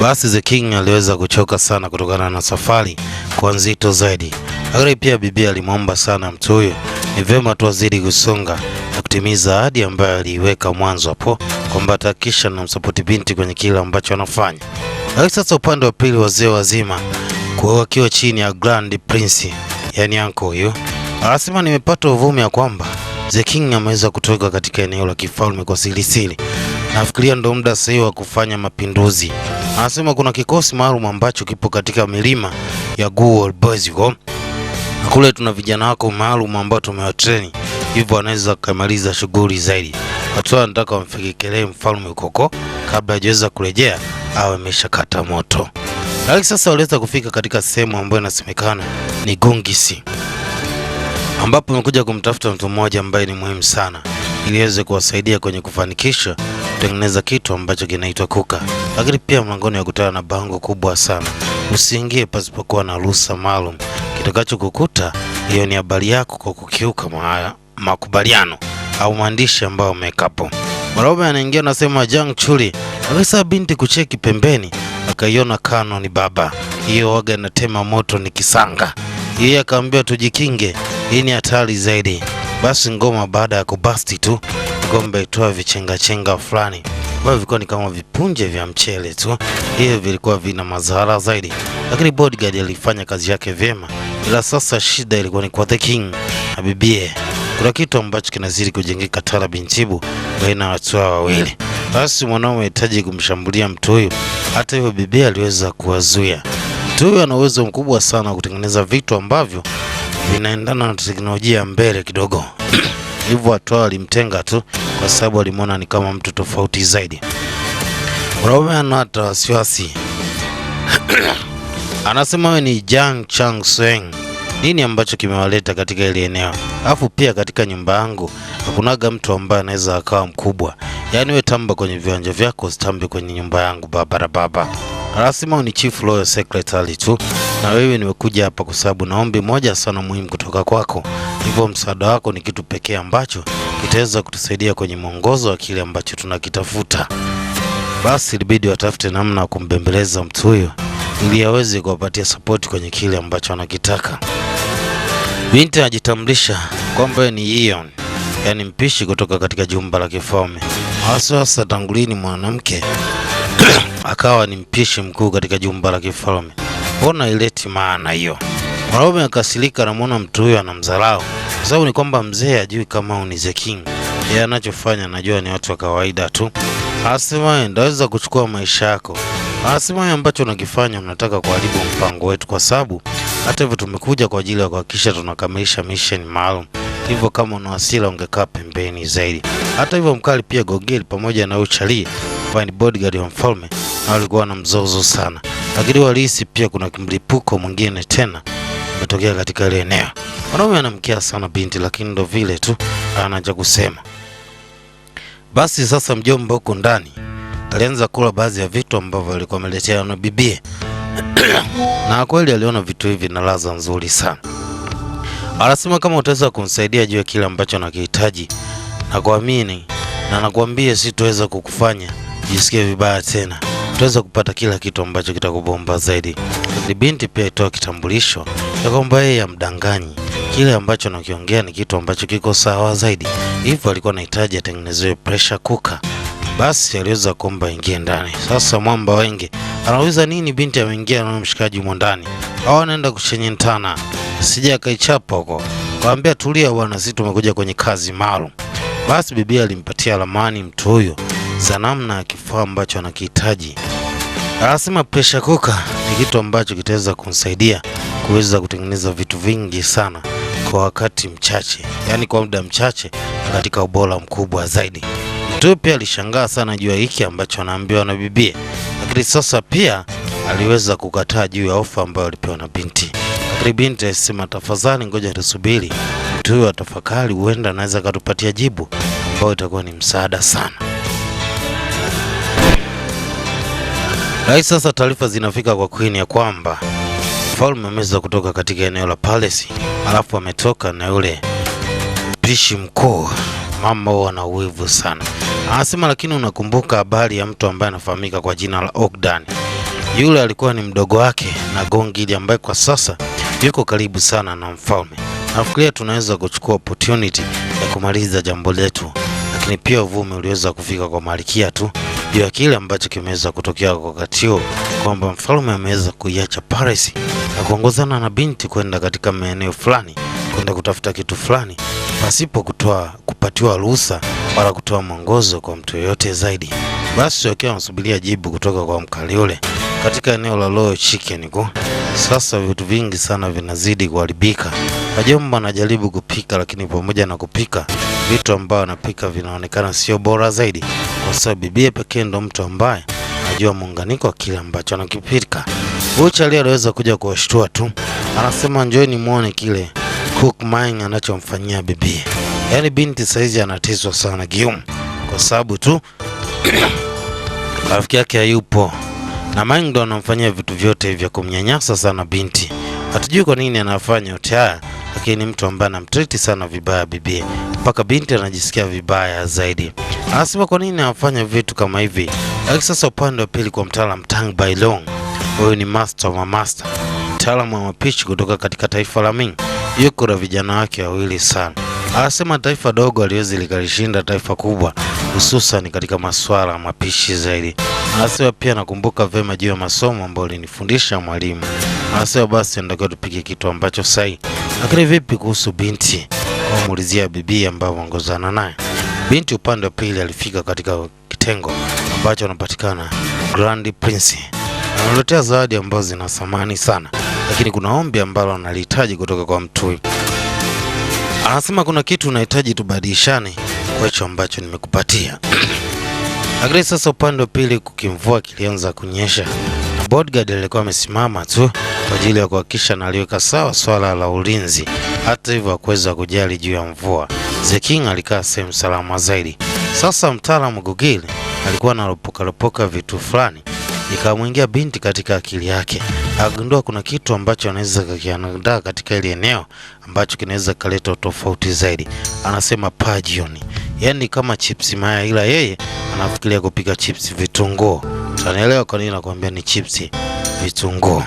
Basi The King aliweza kuchoka sana kutokana na safari kwa nzito zaidi. Lakini pia bibi alimwomba sana mtu huyo ni vyema tuwazidi kusonga na kutimiza ahadi ambayo aliiweka mwanzo hapo kwamba atahakikisha na msapoti binti kwenye kile ambacho anafanya. Lakini sasa upande wa pili, wazee wazima kwa wakiwa chini ya Grand Prince, yani anko huyo, anasema nimepata uvumi ya kwamba The King ameweza kutoka katika eneo la kifalme kwa sirisiri. Nafikiria ndo muda sahihi wa kufanya mapinduzi. Anasema kuna kikosi maalum ambacho kipo katika milima ya Guo Boys huko. Na kule tuna vijana wako maalum ambao tumewatrain, hivyo wanaweza kumaliza shughuli zaidi. Watu wanataka wamfikikelee mfalme ukoko kabla hajaweza kurejea awe ameshakata moto. Lakini sasa waliweza kufika katika sehemu ambayo inasemekana ni Gungisi, ambapo amekuja kumtafuta mtu mmoja ambaye ni muhimu sana ili aweze kuwasaidia kwenye kufanikisha kutengeneza kitu ambacho kinaitwa kuka. Lakini pia mlangoni wakutana na bango kubwa sana, usiingie pasipokuwa na ruhusa maalum. Kitakachokukuta hiyo ni habari yako kwa kukiuka makubaliano au maandishi ambayo umewekapo. Mwanaume anaingia anasema Jang Chuli. Akisa binti kucheki pembeni akaiona Kano ni baba. Hiyo waga inatema moto ni kisanga. Yeye akaambiwa tujikinge, hii ni hatari zaidi. Basi ngoma baada ya kubasti tu, ngombe itoa vichengachenga fulani ambavyo vilikuwa ni kama vipunje vya mchele tu, hiyo vilikuwa vina madhara zaidi, lakini bodyguard alifanya kazi yake vyema. Ila sasa shida ilikuwa ni kwa The King na bibie. Kuna kitu ambacho kinazidi kujengeka taratibu baina ya watu hawa wawili. Basi mwanaume hahitaji kumshambulia mtu huyu. Hata hivyo, bibie aliweza kuwazuia. Mtu huyu ana uwezo mkubwa sana wa kutengeneza vitu ambavyo vinaendana na teknolojia mbele kidogo. Hivyo watu hao walimtenga tu kwa sababu walimwona ni kama mtu tofauti zaidi. Mwanaume ana hata wasiwasi. Anasema wewe ni Jang Chang Seng. Nini ambacho kimewaleta katika ile eneo? Alafu pia katika nyumba yangu hakunaga mtu ambaye anaweza akawa mkubwa. Yaani wewe tamba kwenye viwanja vyako, usitambe kwenye nyumba yangu babara baba. Anasema ni Chief Royal Secretary tu, na wewe nimekuja hapa kwa sababu na ombi moja sana muhimu kutoka kwako. Hivyo msaada wako ni kitu pekee ambacho kitaweza kutusaidia kwenye mwongozo wa kile ambacho tunakitafuta. Basi ilibidi watafute namna ya kumbembeleza mtu huyo ili aweze kuwapatia support kwenye kile ambacho anakitaka. Binti anajitambulisha kwamba ni Ion, yaani mpishi kutoka katika jumba la kifalme. Hasa hasa tangulini mwanamke akawa ni mpishi mkuu katika jumba la kifalme. Mbona ileti maana hiyo? Mwanaume akasirika, anamwona mtu huyo anamdharau. Kwa sababu ni kwamba mzee hajui kama ni The King. Yeye anachofanya anajua ni watu wa kawaida tu. Anasema ndaweza kuchukua maisha yako. Anasema ambacho unakifanya unataka kuharibu mpango wetu, kwa sababu hata hivyo tumekuja kwa ajili ya kuhakikisha tunakamilisha mission maalum. Hivyo kama una hasira ungekaa pembeni zaidi. Hata hivyo mkali pia Gogeli pamoja na Uchali ambaye ni bodyguard wa mfalme na walikuwa na mzozo sana, lakini walihisi pia kuna mlipuko mwingine tena umetokea katika ile eneo. Mwanaume anamkia sana binti, lakini ndo vile tu ana cha kusema. Basi sasa mjomba huko ndani alianza kula baadhi ya vitu ambavyo alikuwa ameletea na bibie na kweli aliona vitu hivi na ladha nzuri sana. Anasema kama utaweza kumsaidia juu ya kile ambacho anakihitaji na kuamini na nakwambia sitoweza kukufanya jisikie vibaya tena, utaweza kupata kila kitu ambacho kitakubomba zaidi. Lakini binti pia itoa kitambulisho ya kwamba yeye amdanganyi, kile ambacho anakiongea ni kitu ambacho kiko sawa zaidi. Hivyo alikuwa anahitaji atengenezewe pressure cooker. Basi aliweza kuomba ingie ndani. Sasa mwamba wengi anauliza nini binti ameingia na mshikaji humo ndani, au anaenda kuchenyentana, sija akaichapa huko. Kaambia tulia bwana, sisi tumekuja kwenye kazi maalum. Basi bibi alimpatia ramani mtu huyo za namna ya kifaa ambacho anakihitaji. Anasema pressure cooker ni kitu ambacho kitaweza kumsaidia kuweza kutengeneza vitu vingi sana kwa wakati mchache, yaani kwa muda mchache na katika ubora mkubwa zaidi. Mtu pia alishangaa sana juu ya hiki ambacho anaambiwa na bibie, lakini sasa pia aliweza kukataa juu ya ofa ambayo alipewa na binti. Lakini binti alisema tafadhali, ngoja tusubiri mtu huyo atafakari, huenda anaweza akatupatia jibu ambayo itakuwa ni msaada sana. Lakini sasa taarifa zinafika kwa Queen ya kwamba mfalme ameweza kutoka katika eneo la palace, alafu ametoka na yule mpishi mkuu. Mama huwa ana wivu sana. Anasema lakini unakumbuka habari ya mtu ambaye anafahamika kwa jina la Ogdan. Yule alikuwa ni mdogo wake na Gongili ambaye kwa sasa yuko karibu sana na mfalme. Nafikiria tunaweza kuchukua opportunity ya kumaliza jambo letu. Lakini pia uvumi uliweza kufika kwa malkia tu juu ya kile ambacho kimeweza kutokea kwa wakati huo, kwamba mfalme ameweza kuiacha Paris na kuongozana na binti kwenda katika maeneo fulani kwenda kutafuta kitu fulani pasipo kutoa kupatiwa ruhusa wala kutoa mwongozo kwa mtu yoyote zaidi. Basi wakiwa wanasubiria jibu kutoka kwa mkali yule katika eneo la Royal Chicken ku sasa vitu vingi sana vinazidi kuharibika. Wajomba anajaribu kupika, lakini pamoja na kupika, vitu ambavyo anapika vinaonekana sio bora zaidi, kwa sababu bibie pekee ndo mtu ambaye anajua muunganiko wa kile ambacho anakipika. Bucha aliweza kuja kuwashtua tu, anasema njooni muone kile Cook Mine anachomfanyia bibie. Yaani binti saizi anateswa sana Gium kwa sababu tu rafiki yake hayupo na Mine ndo anamfanyia vitu vyote vya kumnyanyasa sana binti. Hatujui kwa nini anafanya yote haya, lakini ni mtu ambaye anamtreat sana vibaya bibie, mpaka binti anajisikia vibaya zaidi. Anasema kwa nini anafanya vitu kama hivi. Lakini sasa upande wa pili kwa mtaalam Tang Bailong, huyu ni master wa master, mtaalamu wa mapishi kutoka katika taifa la Ming, yuko na vijana wake wawili sana. Anasema taifa dogo haliwezi likalishinda taifa kubwa, hususan katika masuala ya mapishi zaidi. Anasema pia nakumbuka vema juu ya masomo ambayo alinifundisha mwalimu. Anasema basi natakiwa tupike kitu ambacho sahihi. Lakini vipi kuhusu binti? Kumuulizia bibi ambaye waongozana naye. Binti upande wa pili alifika katika kitengo ambacho anapatikana Grand Prince. Analetea zawadi ambazo zina thamani sana, lakini kuna ombi ambalo analihitaji kutoka kwa mtu. Anasema kuna kitu unahitaji tubadilishane kwa hicho ambacho nimekupatia. Lakini sasa upande wa pili kukimvua kilianza kunyesha na bodyguard alikuwa amesimama tu kwa ajili ya kuhakikisha analiweka sawa swala la ulinzi. Hata hivyo hakuweza kujali juu ya mvua. The King alikaa sehemu salama zaidi. Sasa mtaalamu Gugili alikuwa analopoka vitu fulani, ikamwingia binti katika akili yake, agundua kuna kitu ambacho anaweza kukiandaa katika ile eneo ambacho kinaweza kaleta tofauti zaidi. Anasema pajioni, yaani kama chips mayai, ila yeye anafikiria kupika chips vitunguu. Utanielewa kwa nini nakwambia ni chips vitunguu.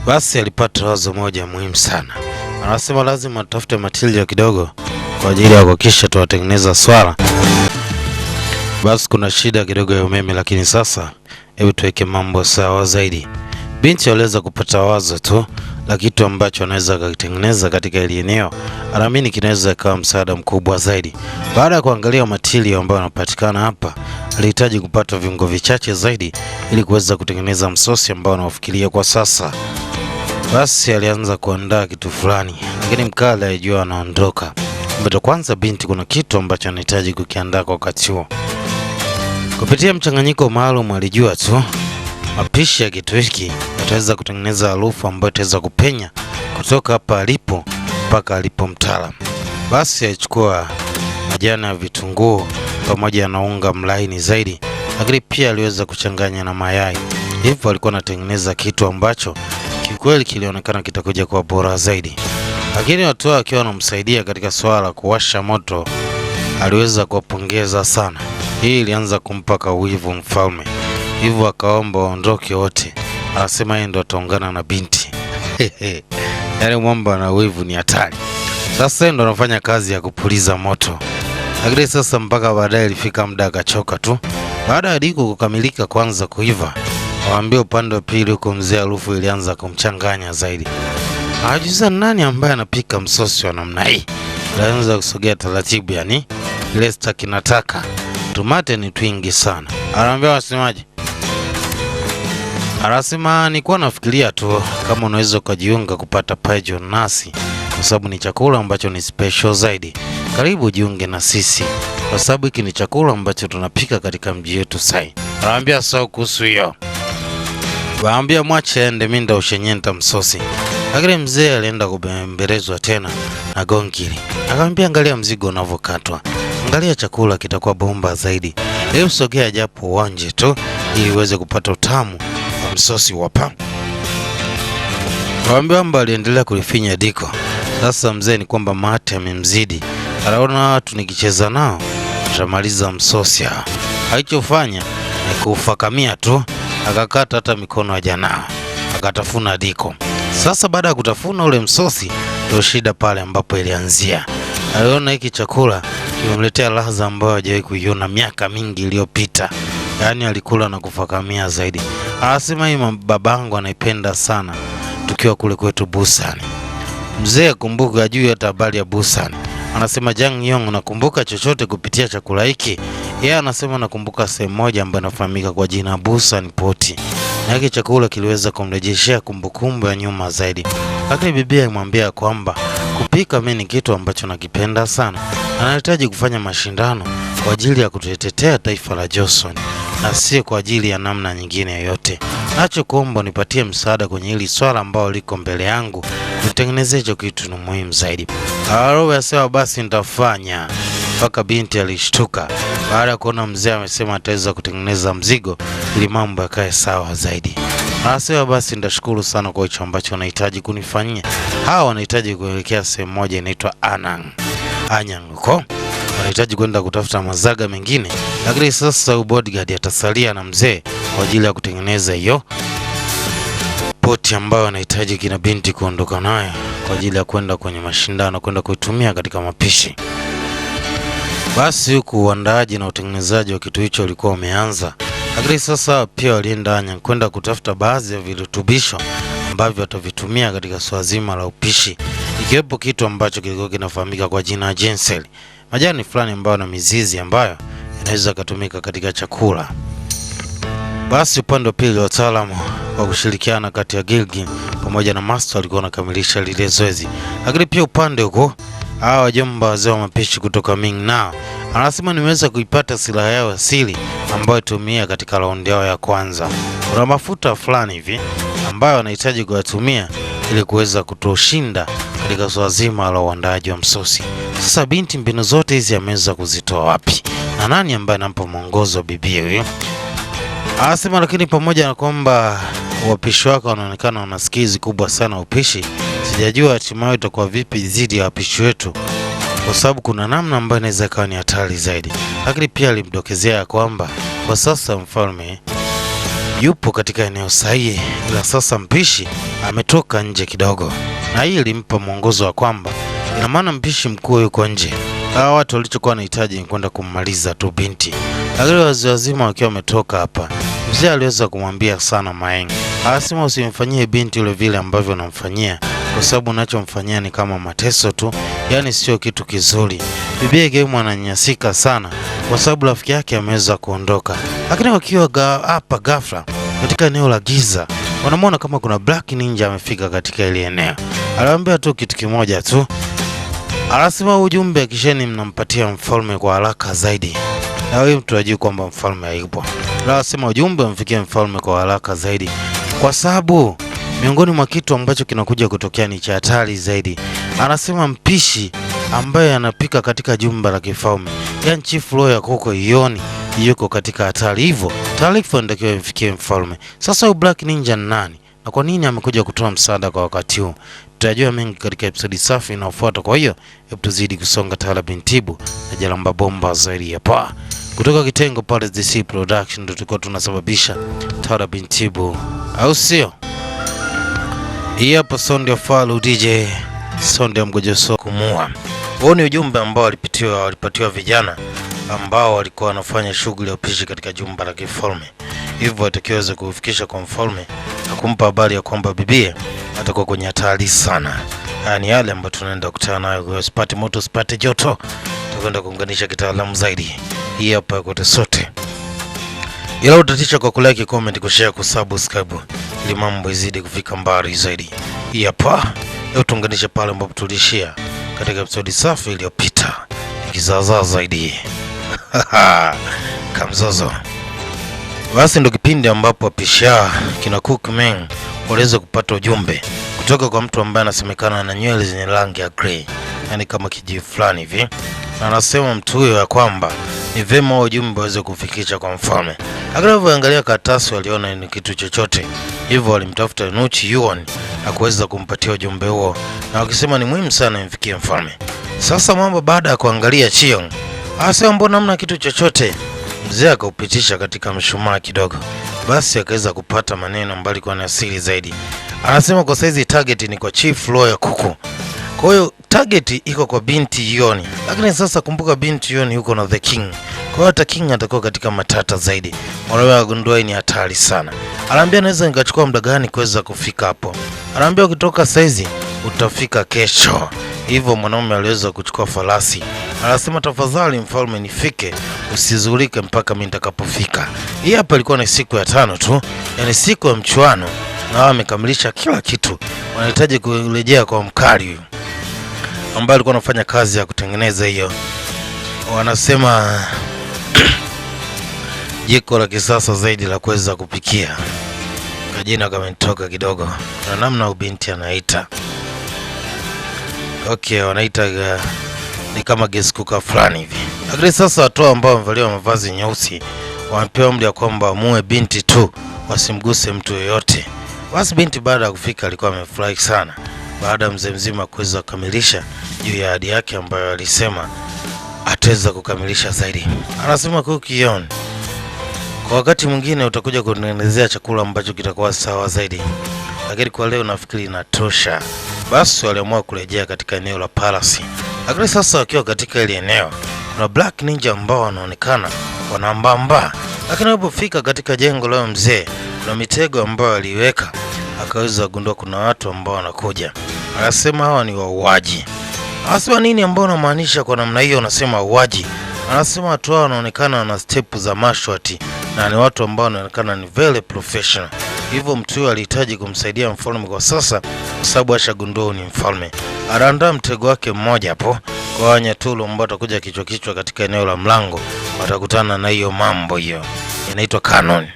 Basi alipata wazo moja muhimu sana. Anasema lazima tutafute material kidogo kwa ajili ya kuhakikisha tuwatengeneza swala. Basi kuna shida kidogo ya umeme, lakini sasa hebu tuweke mambo sawa zaidi. Binti aliweza kupata wazo tu la kitu ambacho anaweza akakitengeneza katika hili eneo, anaamini kinaweza kuwa msaada mkubwa zaidi. Baada ya kuangalia material ambayo yanapatikana hapa, alihitaji kupata viungo vichache zaidi ili kuweza kutengeneza msosi ambao anaofikiria kwa sasa. Basi alianza kuandaa kitu fulani, lakini mkali alijua anaondoka. But kwanza binti kuna kitu ambacho anahitaji kukiandaa kwa wakati huo. Kupitia mchanganyiko maalum alijua tu mapishi ya kitu hiki yataweza kutengeneza harufu ambayo itaweza kupenya kutoka hapa alipo mpaka alipo mtaalamu. Basi alichukua majani ya vitunguu pamoja na unga mlaini zaidi, lakini pia aliweza kuchanganya na mayai. Hivyo alikuwa anatengeneza kitu ambacho kikweli kilionekana kitakuja kuwa bora zaidi. Lakini watu wakiwa wanamsaidia katika swala la kuwasha moto, aliweza kuwapongeza sana. Hii ilianza kumpa kawivu mfalme, hivyo akaomba waondoke wote. Anasema yeye ndo ataungana na binti. Yaani mwamba na wivu ni hatari. Sasa yeye ndo anafanya kazi ya kupuliza moto, lakini sasa mpaka baadaye ilifika muda akachoka tu. Baada ya diko kukamilika kwanza kuiva, waambie upande wa pili huko mzee harufu ilianza kumchanganya zaidi. Anajiuliza nani ambaye anapika msosi wa namna hii. Alianza kusogea taratibu, yani ile staki nataka tumate ni twingi sana. Anaambia wasemaje? Anasema nilikuwa nafikiria tu kama unaweza ukajiunga kupata pajo nasi, kwa sababu ni chakula ambacho ni special zaidi. Karibu jiunge na sisi, kwa sababu hiki ni chakula ambacho tunapika katika mji wetu sai. Anaambia sawa kuhusu hiyo. Waambia mwache aende, mimi ndo ushenyenta msosi. Lakini mzee alienda kubembelezwa tena na gongili. Akamwambia angalia mzigo unavyokatwa, angalia chakula kitakuwa bomba zaidi. Hebu sogea japo uwanje tu ili uweze kupata utamu wa msosi wa pa. Waambia kwamba aliendelea kulifinya diko. Sasa mzee ni kwamba mate amemzidi, anaona watu nikicheza nao tutamaliza msosi hao. Alichofanya ni kuufakamia tu, akakata hata mikono ya janaa, akatafuna diko. Sasa baada ya kutafuna ule msosi, ndio shida pale ambapo ilianzia. Aliona hiki chakula kimemletea ladha ambayo hajawahi kuiona miaka mingi iliyopita. Yaani alikula na kufakamia zaidi. Anasema hii babangu anaipenda sana tukiwa kule kwetu Busani. Mzee kumbuka ajui hata habari ya Busani. Anasema Jang Yong, unakumbuka chochote kupitia chakula hiki? Yeye anasema nakumbuka sehemu moja ambayo inafahamika kwa jina Busan Port. Na hiki chakula kiliweza kumrejeshea kumbukumbu ya nyuma zaidi. Lakini bibi alimwambia kwamba kupika mimi ni kitu ambacho nakipenda sana. Anahitaji kufanya mashindano kwa ajili ya kutetea taifa la Joseon na sio kwa ajili ya namna nyingine yoyote. Nachokuomba nipatie msaada kwenye hili swala ambalo liko mbele yangu, nitengenezee hicho kitu ni muhimu zaidi. Robi asema basi nitafanya. Mpaka binti alishtuka baada ya kuona mzee amesema ataweza kutengeneza mzigo ili mambo yakae sawa zaidi. Anasema basi nitashukuru sana kwa hicho ambacho wanahitaji kunifanyia. Hawa wanahitaji kuelekea sehemu moja inaitwa Anyang huko. Wanahitaji kwenda kutafuta mazaga mengine, lakini sasa huyu bodyguard atasalia na mzee kwa ajili ya kutengeneza hiyo poti ambayo anahitaji kina binti kuondoka nayo kwa ajili ya kwenda kwenye mashindano, kwenda kuitumia katika mapishi. Basi huku uandaaji na utengenezaji wa kitu hicho ulikuwa umeanza, lakini sasa pia walienda Anyang kwenda kutafuta baadhi ya virutubisho ambavyo watavitumia katika swala zima la upishi, ikiwepo kitu ambacho kilikuwa kinafahamika kwa jina ginseng, majani fulani ambayo na mizizi ambayo inaweza kutumika katika chakula. Basi upande wa pili, wataalamu wa kushirikiana kati ya Gilgil pamoja na Master walikuwa wanakamilisha lile zoezi, lakini pia upande huko hawa wajomba wazee wa mapishi kutoka Ming nao anasema nimeweza kuipata silaha yao asili ambayo tumia katika raundi yao ya kwanza. Kuna mafuta fulani hivi ambayo wanahitaji kuyatumia ili kuweza kutoshinda katika swala zima la uandaaji wa msosi. Sasa binti mbinu zote hizi ameweza kuzitoa wapi? Na nani ambaye anampa mwongozo bibi huyu? Anasema lakini pamoja na kwamba wapishi wako wanaonekana wana skills kubwa sana upishi, sijajua hatimaye itakuwa vipi dhidi ya wapishi wetu, kwa sababu kuna namna ambayo inaweza ikawa ni hatari zaidi. Lakini pia alimdokezea kwamba kwa sasa mfalme yupo katika eneo sahihi, ila sasa mpishi ametoka nje kidogo, na hii ilimpa mwongozo wa kwamba ina maana mpishi mkuu yuko nje. Hawa watu walichokuwa wanahitaji ni kwenda kummaliza tu binti. Lakini wazee wazima wakiwa wametoka hapa, mzee aliweza kumwambia sana Maeng, anasema usimfanyie binti yule vile ambavyo unamfanyia, kwa sababu unachomfanyia ni kama mateso tu, yaani sio kitu kizuri. Bibi Gemu ananyanyasika sana kwa sababu rafiki yake ameweza kuondoka. Lakini wakiwa hapa ghafla katika eneo la giza, wanamwona kama kuna Black Ninja amefika katika ile eneo. Aliwaambia tu kitu kimoja tu, anasema ujumbe kisheni mnampatia mfalme kwa haraka zaidi, na huyu mtu ajui kwamba mfalme hayupo. Anasema ujumbe umfikie mfalme kwa haraka zaidi, kwa sababu miongoni mwa kitu ambacho kinakuja kutokea ni cha hatari zaidi. Anasema mpishi ambaye anapika katika jumba la kifalme, yaani Chief Royal Koko Ioni, yuko katika hatari, hivyo taarifa inatakiwa imfikie mfalme. Sasa huyu Black Ninja ni nani na kwa nini amekuja kutoa msaada kwa wakati huu? Tutajua mengi katika episodi safi inayofuata. Kwa hiyo hebu tuzidi kusonga Taarabu Ntibu na Jalamba bomba zaidi ya paa kutoka kitengo pale DC Production, ndio tulikuwa tunasababisha Taarabu Ntibu, au sio? Hii hapa sound ya Falu DJ, sound ya mgojoso kumua. Huo ni ujumbe ambao walipatiwa vijana ambao walikuwa wanafanya shughuli ya upishi katika jumba la kifalme, hivyo watakiweza kufikisha kwa mfalme na kumpa habari ya kwamba bibie atakuwa kwenye hatari sana. Haya ni yale ambayo tunaenda kukutana nayo. Kwa hiyo usipate moto usipate joto, tutakwenda kuunganisha kitaalamu zaidi. Hii hapa kote sote, ila utatisha kwa kulike, comment, kushare, kusubscribe ili mambo izidi kufika mbali zaidi. Hii hapa leo tuunganishe pale ambapo tulishia katika episodi safi iliyopita, nikizaazaa zaidi kamzozo. Basi ndo kipindi ambapo wapisha kina Cook Meng waliweza kupata ujumbe kutoka kwa mtu ambaye anasemekana na nywele zenye rangi ya grey, yani kama kijivu fulani hivi, na anasema mtu huyo ya kwamba ni vema ujumbe waweze kufikisha kwa mfalme. Lakini walivyoangalia karatasi waliona ni kitu chochote, hivyo walimtafuta Nuchi Yuan na kuweza kumpatia ujumbe huo, na wakisema ni muhimu sana imfikie mfalme. Sasa mambo baada ya kuangalia Chiong asema mbona hamna kitu chochote. Mzee akaupitisha katika mshumaa kidogo, basi akaweza kupata maneno ambayo alikuwa na asili zaidi. Anasema kwa saizi target ni kwa Chief Royal Kuku. Kwa hiyo Target iko kwa binti Yoni, lakini sasa kumbuka binti Yoni yuko na the king, kwa hiyo hata king atakuwa katika matata zaidi. Mwanaume agundua hii ni hatari sana. Anaambia naweza nikachukua muda gani kuweza kufika hapo? Anaambia ukitoka saizi utafika kesho. Hivyo mwanaume aliweza kuchukua farasi. Anasema tafadhali mfalme, nifike, usizulike mpaka mimi nitakapofika. Hii hapa ilikuwa ni siku ya 5 tu, yani siku ya mchuano, na wao wamekamilisha kila kitu. Wanahitaji kurejea kwa mkali huyu ambaye alikuwa anafanya kazi ya kutengeneza hiyo, wanasema jiko la kisasa zaidi la kuweza kupikia. Kajina kametoka kidogo na namna ubinti anaita, okay, wanaita ni kama gas cooker fulani hivi. Lakini sasa watu ambao wamevalia mavazi nyeusi wamepewa amri ya kwamba muue binti tu, wasimguse mtu yoyote. Basi binti baada ya kufika alikuwa amefurahi sana baada ya mzee mzima kuweza kukamilisha juu ya ahadi yake ambayo alisema ataweza kukamilisha zaidi. Anasema Kukion, kwa wakati mwingine utakuja kutengenezea chakula ambacho kitakuwa sawa zaidi, lakini kwa leo nafikiri inatosha. Basi waliamua kurejea katika eneo la palace, lakini sasa wakiwa katika ile eneo kuna Black Ninja ambao wanaonekana wanambamba, lakini walipofika katika jengo la mzee kuna mitego ambayo aliweka, akaweza kugundua kuna watu ambao wanakuja. Anasema hawa ni wauaji. Anasema nini ambao unamaanisha kwa namna hiyo unasema wauaji? Anasema watu hao wanaonekana wana step za mashwati na ni watu ambao wanaonekana ni very professional. Hivyo mtu huyo alihitaji kumsaidia mfalme kwa sasa, kwa sababu ashagundua ni mfalme. Anaandaa mtego wake mmoja hapo kwa Wanyaturu ambao watakuja kichwa kichwa katika eneo la mlango, watakutana na hiyo mambo hiyo inaitwa canon.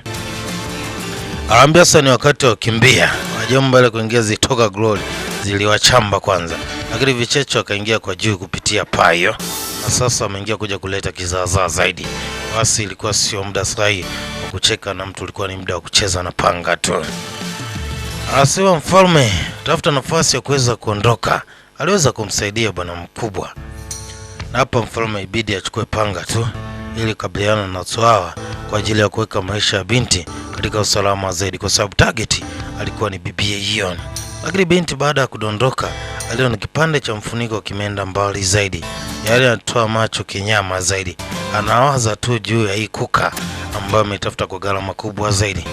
Anaambia sasa ni wakati wa kukimbia. Wajomba ile kuingia zitoka glory ziliwachamba kwanza, lakini vicheche wakaingia kwa juu kupitia paa hiyo, na sasa wameingia kuja kuleta kizaazaa zaidi. Basi ilikuwa sio muda sahihi wa kucheka na mtu, ulikuwa ni muda wa kucheza na panga tu. Anasema mfalme, tafuta nafasi ya kuweza kuondoka. Aliweza kumsaidia bwana mkubwa, na hapa mfalme ibidi achukue panga tu ili kukabiliana na watu hawa kwa ajili ya kuweka maisha ya binti katika usalama zaidi, kwa sababu target alikuwa ni bibi Ion. Lakini binti baada ya kudondoka aliona kipande cha mfuniko kimeenda mbali zaidi, yaani anatoa macho kinyama zaidi, anawaza tu juu ya hii kuka ambayo ametafuta kwa gharama kubwa zaidi.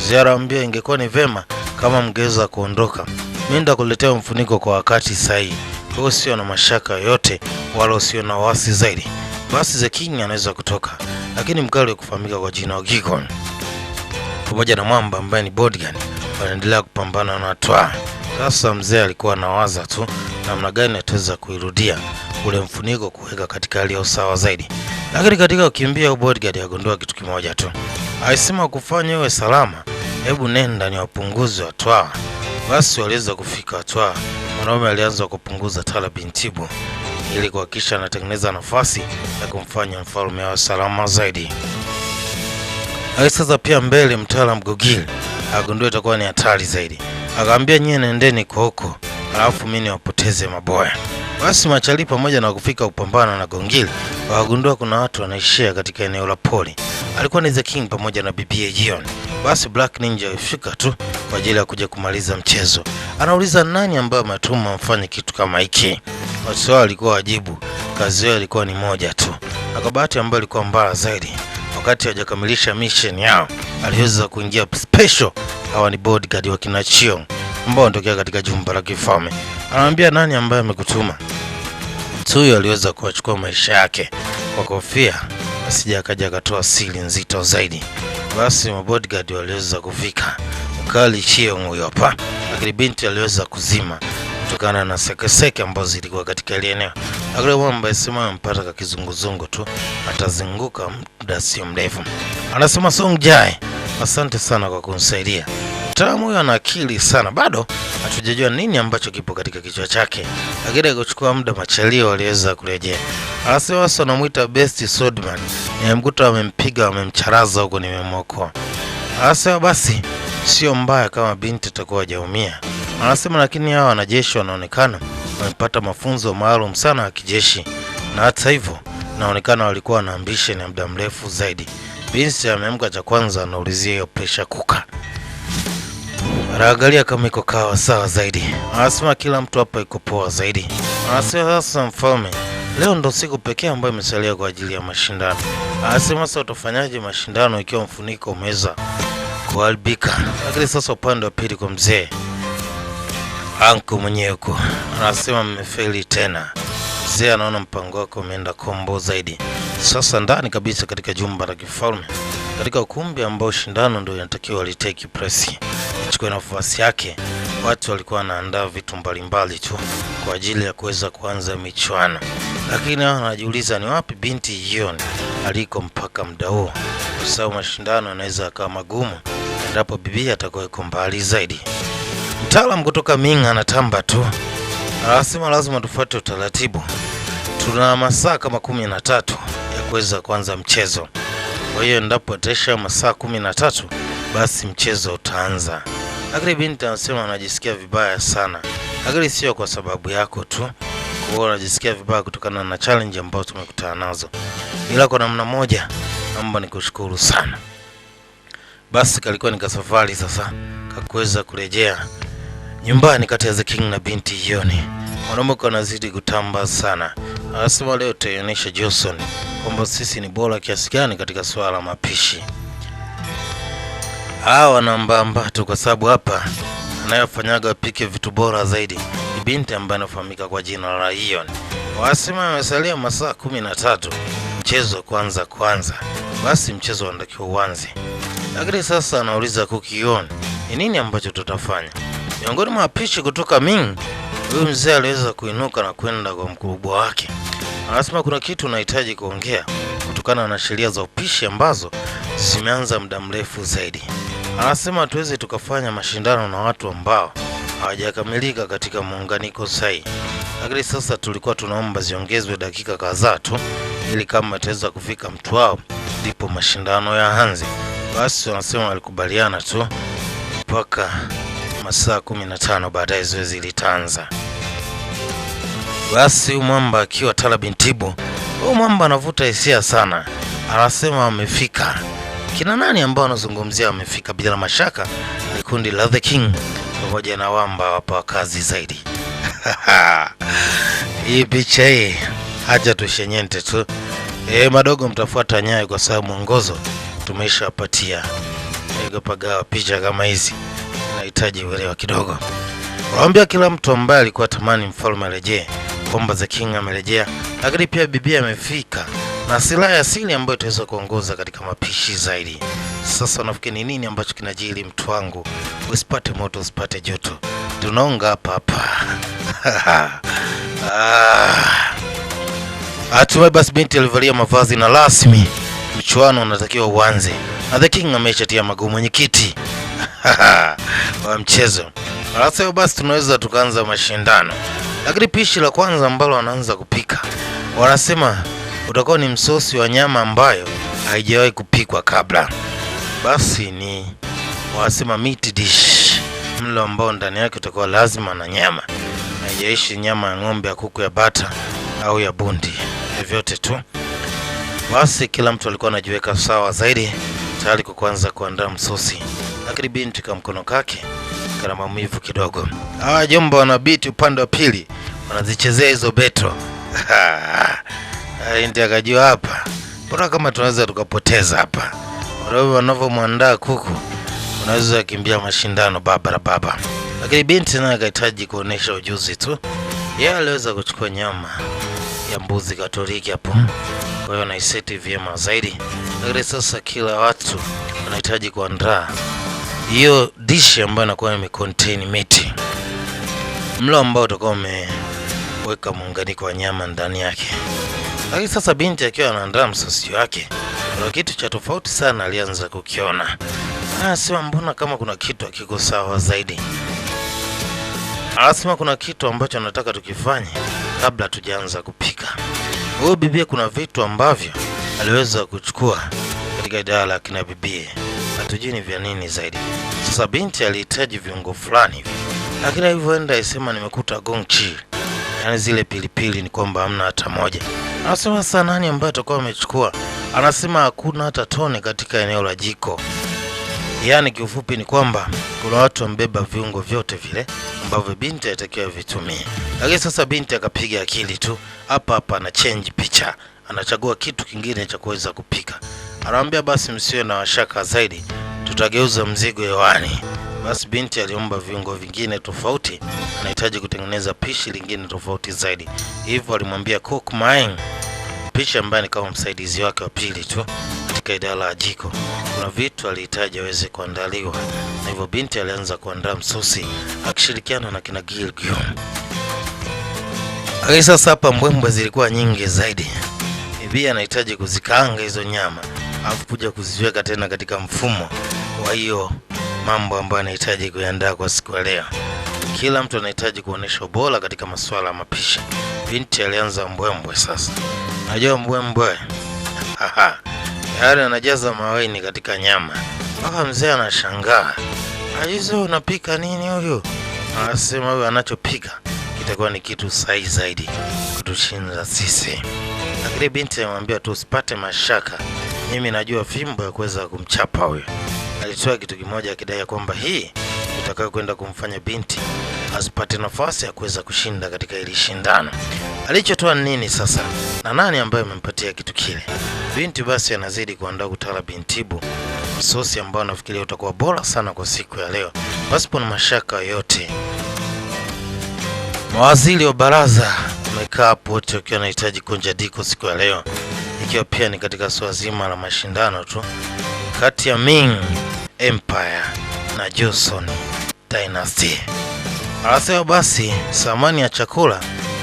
Ziara ambia ingekuwa ni vema kama mngeweza kuondoka, mimi nitakuletea mfuniko kwa wakati sahihi, kwa hiyo sio na mashaka yoyote wala usio na wasi zaidi. Basi The King anaweza kutoka, lakini mkali wa kufahamika kwa jina Gigon pamoja na mwamba ambaye ni bodyguard wanaendelea kupambana na Twa. Sasa mzee alikuwa anawaza tu namna gani ataweza kuirudia ule mfuniko kuweka katika hali ya usawa zaidi, lakini katika kukimbia bodyguard agundua kitu kimoja tu, alisema kufanya iwe salama, hebu nenda ni wapunguze watu hawa. Basi waliweza kufika watu hawa, mwanaume alianza kupunguza taratibu ili kuhakikisha anatengeneza nafasi ya kumfanya mfalme awe salama zaidi. Lakini sasa pia mbele mtaalamu Gogil agundua itakuwa ni hatari zaidi, akaambia nyie nendeni kwa huko, alafu mimi niwapoteze maboya. Basi machali pamoja na kufika kupambana na Gongil wakagundua kuna watu wanaishia katika eneo la pori. Alikuwa ni The King pamoja na bibi Jion. Basi Black Ninja alifika tu kwa ajili ya kuja kumaliza mchezo. Anauliza nani ambaye ametuma mfanye kitu kama hiki? Watu wao walikuwa wajibu, kazi yao ilikuwa ni moja tu, na kwa bahati ambayo ilikuwa mbaya zaidi, wakati hawajakamilisha mission yao aliweza kuingia special. Hawa ni bodyguard wa kina Chiong ambao wanatokea katika jumba la kifalme. Anamwambia nani ambaye amekutuma? Mtu huyo aliweza kuwachukua maisha yake kwa kofia, asije akaja akatoa siri nzito zaidi. Basi mabodyguard waliweza kufika, mkali Chiong huyo hapa, lakini binti aliweza kuzima kutokana na sekeseke ambazo zilikuwa katika ile eneo. Lakini mwamba sema mpata ka kizunguzungu tu, atazunguka muda sio mrefu. Anasema Song Jai, asante sana kwa kunisaidia. Mtaalamu huyo ana akili sana, bado hatujajua nini ambacho kipo katika kichwa chake, lakini kuchukua muda machalio waliweza kurejea. Anasema sasa anamuita best swordman, nimemkuta wamempiga wamemcharaza huko, nimemwokoa. Anasema basi sio mbaya kama binti atakuwa hajaumia. Anasema lakini hawa wanajeshi wanaonekana wamepata mafunzo maalum sana ya kijeshi, na hata hivyo naonekana walikuwa na ambition ya muda mrefu zaidi. Binti ameamka, cha kwanza anaulizia hiyo pressure cooker. Anaangalia kama iko kawa sawa zaidi. Anasema kila mtu hapa iko poa zaidi. Anasema sasa, mfalme, leo ndo siku pekee ambayo imesalia kwa ajili ya mashindano. Anasema sasa utafanyaje mashindano ikiwa mfuniko umeweza kuharibika? Lakini sasa upande wa pili kwa mzee anko mwenyewe huko anasema mmefeli tena. Mzee anaona mpango wake umeenda kombo zaidi. Sasa ndani kabisa katika jumba la kifalme, katika ukumbi ambao shindano ndio inatakiwa litake place, ichukue nafasi yake, watu walikuwa wanaandaa vitu mbalimbali tu kwa ajili ya kuweza kuanza michuano, lakini hao wanajiuliza ni wapi binti Yion aliko mpaka muda huo, kwa sababu mashindano yanaweza yakawa magumu endapo bibi atakuwa yuko mbali zaidi. Mtaalam kutoka Ming anatamba tu, anasema lazima tufuate utaratibu. Tuna masaa kama 13 ya kuweza kuanza mchezo. Kwa hiyo endapo ataisha masaa 13, basi mchezo utaanza. Lakini binti anasema anajisikia vibaya sana, lakini sio kwa sababu yako tu, kwa hiyo anajisikia vibaya kutokana na challenge ambazo tumekutana nazo, ila kwa namna moja naomba nikushukuru sana. Basi kalikuwa ni kasafari sasa kakuweza kurejea nyumbani kati ya The King na binti Yoni. Mwanaume anazidi kutamba sana, anasema leo tutaionyesha Johnson kwamba sisi ni bora kiasi gani katika swala la mapishi. Hawa wanambamba tu kwa sababu hapa anayofanyaga apike vitu bora zaidi ni binti ambaye anafahamika kwa jina la Ion. Wasema amesalia masaa 13 mchezo kwanza kwanza, basi mchezo unatakiwa uanze. Lakini sasa anauliza Kuki Ion, ni nini ambacho tutafanya? Miongoni mwa wapishi kutoka Ming, huyu mzee aliweza kuinuka na kwenda kwa mkubwa wake. Anasema kuna kitu unahitaji kuongea kutokana na sheria za upishi ambazo zimeanza muda mrefu zaidi. Anasema hatuwezi tukafanya mashindano na watu ambao hawajakamilika katika muunganiko sahihi. Lakini sasa tulikuwa tunaomba ziongezwe dakika kadhaa tu ili kama itaweza kufika mtu wao ndipo mashindano yaanze. Basi wanasema walikubaliana tu mpaka masaa 15 baadaye zoezi litaanza. Basi huyu mwamba akiwa Tala Bintibu, huyu mwamba anavuta hisia sana, anasema amefika. Kina nani ambao anazungumzia amefika? Bila mashaka ni kundi la The King pamoja na wamba wapa kazi zaidi. Hii picha hii haja tushenyente tu. Madogo mtafuata nyayo kwa sababu mwongozo tumeshapatia. Pagawa picha kama hizi inahitaji uelewa kidogo. Waambia kila mtu ambaye alikuwa tamani mfalme arejee kwamba The King amerejea, lakini pia bibi amefika na silaha ya asili ambayo itaweza kuongoza katika mapishi zaidi. Sasa unafikiri ni nini ambacho kinajiri mtu wangu? Usipate moto usipate joto, tunaonga hapa hapa. Hatimaye basi binti alivalia mavazi na rasmi mchuano unatakiwa uanze, na The King ameshatia maguu mwenyekiti wa mchezo. Sasa basi tunaweza tukaanza mashindano, lakini pishi la kwanza ambalo wanaanza kupika wanasema utakuwa ni msosi wa nyama ambayo haijawahi kupikwa kabla. Basi ni wanasema meat dish, mlo ambao ndani yake utakuwa lazima na nyama, haijaishi nyama ya ng'ombe, ya kuku, ya bata au ya bundi, vyovyote tu. Basi kila mtu alikuwa anajiweka sawa zaidi tayari kwa kuanza kuandaa msosi, lakini binti kwa mkono kake kana maumivu kidogo. Hawa jomba wanabiti upande wa pili wanazichezea hizo beto. Binti akajua hapa, mbona kama tunaweza tukapoteza hapa. Wanavyomwandaa kuku unaweza kimbia mashindano baba baba. Lakini binti naye akahitaji kuonesha ujuzi tu. Yeye aliweza kuchukua nyama ya mbuzi Katoliki hapo, kwa hiyo anaiseti vyema zaidi. Lakini sasa kila watu wanahitaji kuandaa hiyo dishi ambayo inakuwa imecontain meat, mlo ambao utakuwa umeweka muunganiko wa nyama ndani yake. Lakini sasa binti akiwa anaandaa msosi wake, kuna kitu cha tofauti sana alianza kukiona. Anasema mbona kama kuna kitu hakiko sawa zaidi. Anasema kuna kitu ambacho anataka tukifanye kabla tujaanza kupika. Huyu bibie kuna vitu ambavyo aliweza kuchukua katika idara ya kina bibie, hatujui ni vya nini zaidi. Sasa binti alihitaji viungo fulani hivi, lakini alivyoenda alisema nimekuta gongchi, yaani zile pilipili ni kwamba hamna hata moja. Anasema sasa nani ambaye atakuwa amechukua? Anasema hakuna hata tone katika eneo la jiko. Yaani kiufupi ni kwamba kuna watu wamebeba viungo vyote vile ambavyo binti alitakiwa vitumie, lakini sasa binti akapiga akili tu hapa hapa, ana change picha, anachagua kitu kingine cha kuweza kupika. Anamwambia basi msiwe na washaka zaidi, tutageuza mzigo hewani. Basi binti aliomba viungo vingine tofauti, anahitaji kutengeneza pishi lingine tofauti zaidi. Hivyo alimwambia Cook Maeng, pishi ambaye ni kama msaidizi wake wa pili tu katika idara ya jiko, kuna vitu alihitaji aweze kuandaliwa, na hivyo binti alianza kuandaa msosi akishirikiana na kina Gilgil. Lakini sasa hapa mbwembwe zilikuwa nyingi zaidi. Bibi anahitaji kuzikaanga hizo nyama alafu kuja kuziweka tena katika mfumo wa hiyo mambo ambayo anahitaji kuyandaa kwa siku ya leo. Kila mtu anahitaji kuonyesha ubora katika masuala ya mapishi. Binti alianza mbwembwe sasa. Najua mbwembwe. Yaani anajaza mawaini katika nyama mpaka mzee anashangaa, ajizo unapika nini huyu? Anasema huyu anachopika kitakuwa ni kitu sahihi zaidi kutushinda sisi. Lakini binti anamwambia tu usipate mashaka, mimi najua fimbo ya kuweza kumchapa huyu. Alitoa kitu kimoja akidai kwamba hii itakayo kwenda kumfanya binti asipate nafasi ya kuweza kushinda katika hili shindano. Alichotoa nini sasa, na nani ambaye amempatia kitu kile? Binti basi anazidi kuandaa kutala bintibu msosi ambao anafikiria utakuwa bora sana kwa siku ya leo, pasipo na mashaka yoyote. Mawaziri wa baraza wamekaa hapo wote wakiwa wanahitaji kunja diko siku ya leo, ikiwa pia ni katika suala zima la mashindano tu kati ya Ming Empire na Joseon Dynasty. Anasema basi thamani ya chakula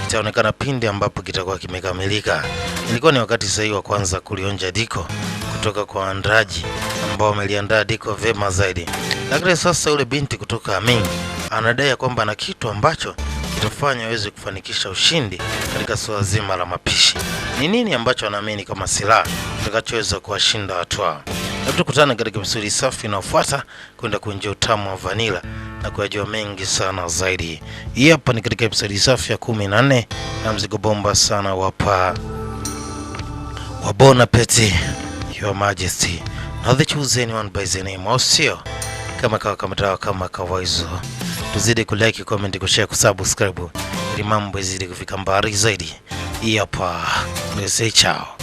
itaonekana pindi ambapo kitakuwa kimekamilika. Ilikuwa ni wakati sahihi wa kwanza kulionja diko kutoka kwa waandaji ambao wameliandaa diko vyema zaidi. Lakini sasa yule binti kutoka Ming anadai kwamba ana kitu ambacho kitafanya aweze kufanikisha ushindi katika suala zima la mapishi. Ni nini ambacho anaamini kama silaha kitakachoweza kuwashinda watu hao? Hebu tukutane katika episodi safi inayofuata kwenda kuenjoy utamu wa vanilla na kuyajua mengi sana zaidi. Hii hapa ni katika episodi safi ya 14 na mzigo bomba sana wapa wa Bon Appetit, Your Majesty, Not the chosen one by the name, au sio? Kama kawa kama dawa kama kawaida, tuzidi kulike, comment, kushare, kusubscribe ili mambo yazidi kufika mbali zaidi. Hii hapa ni chao.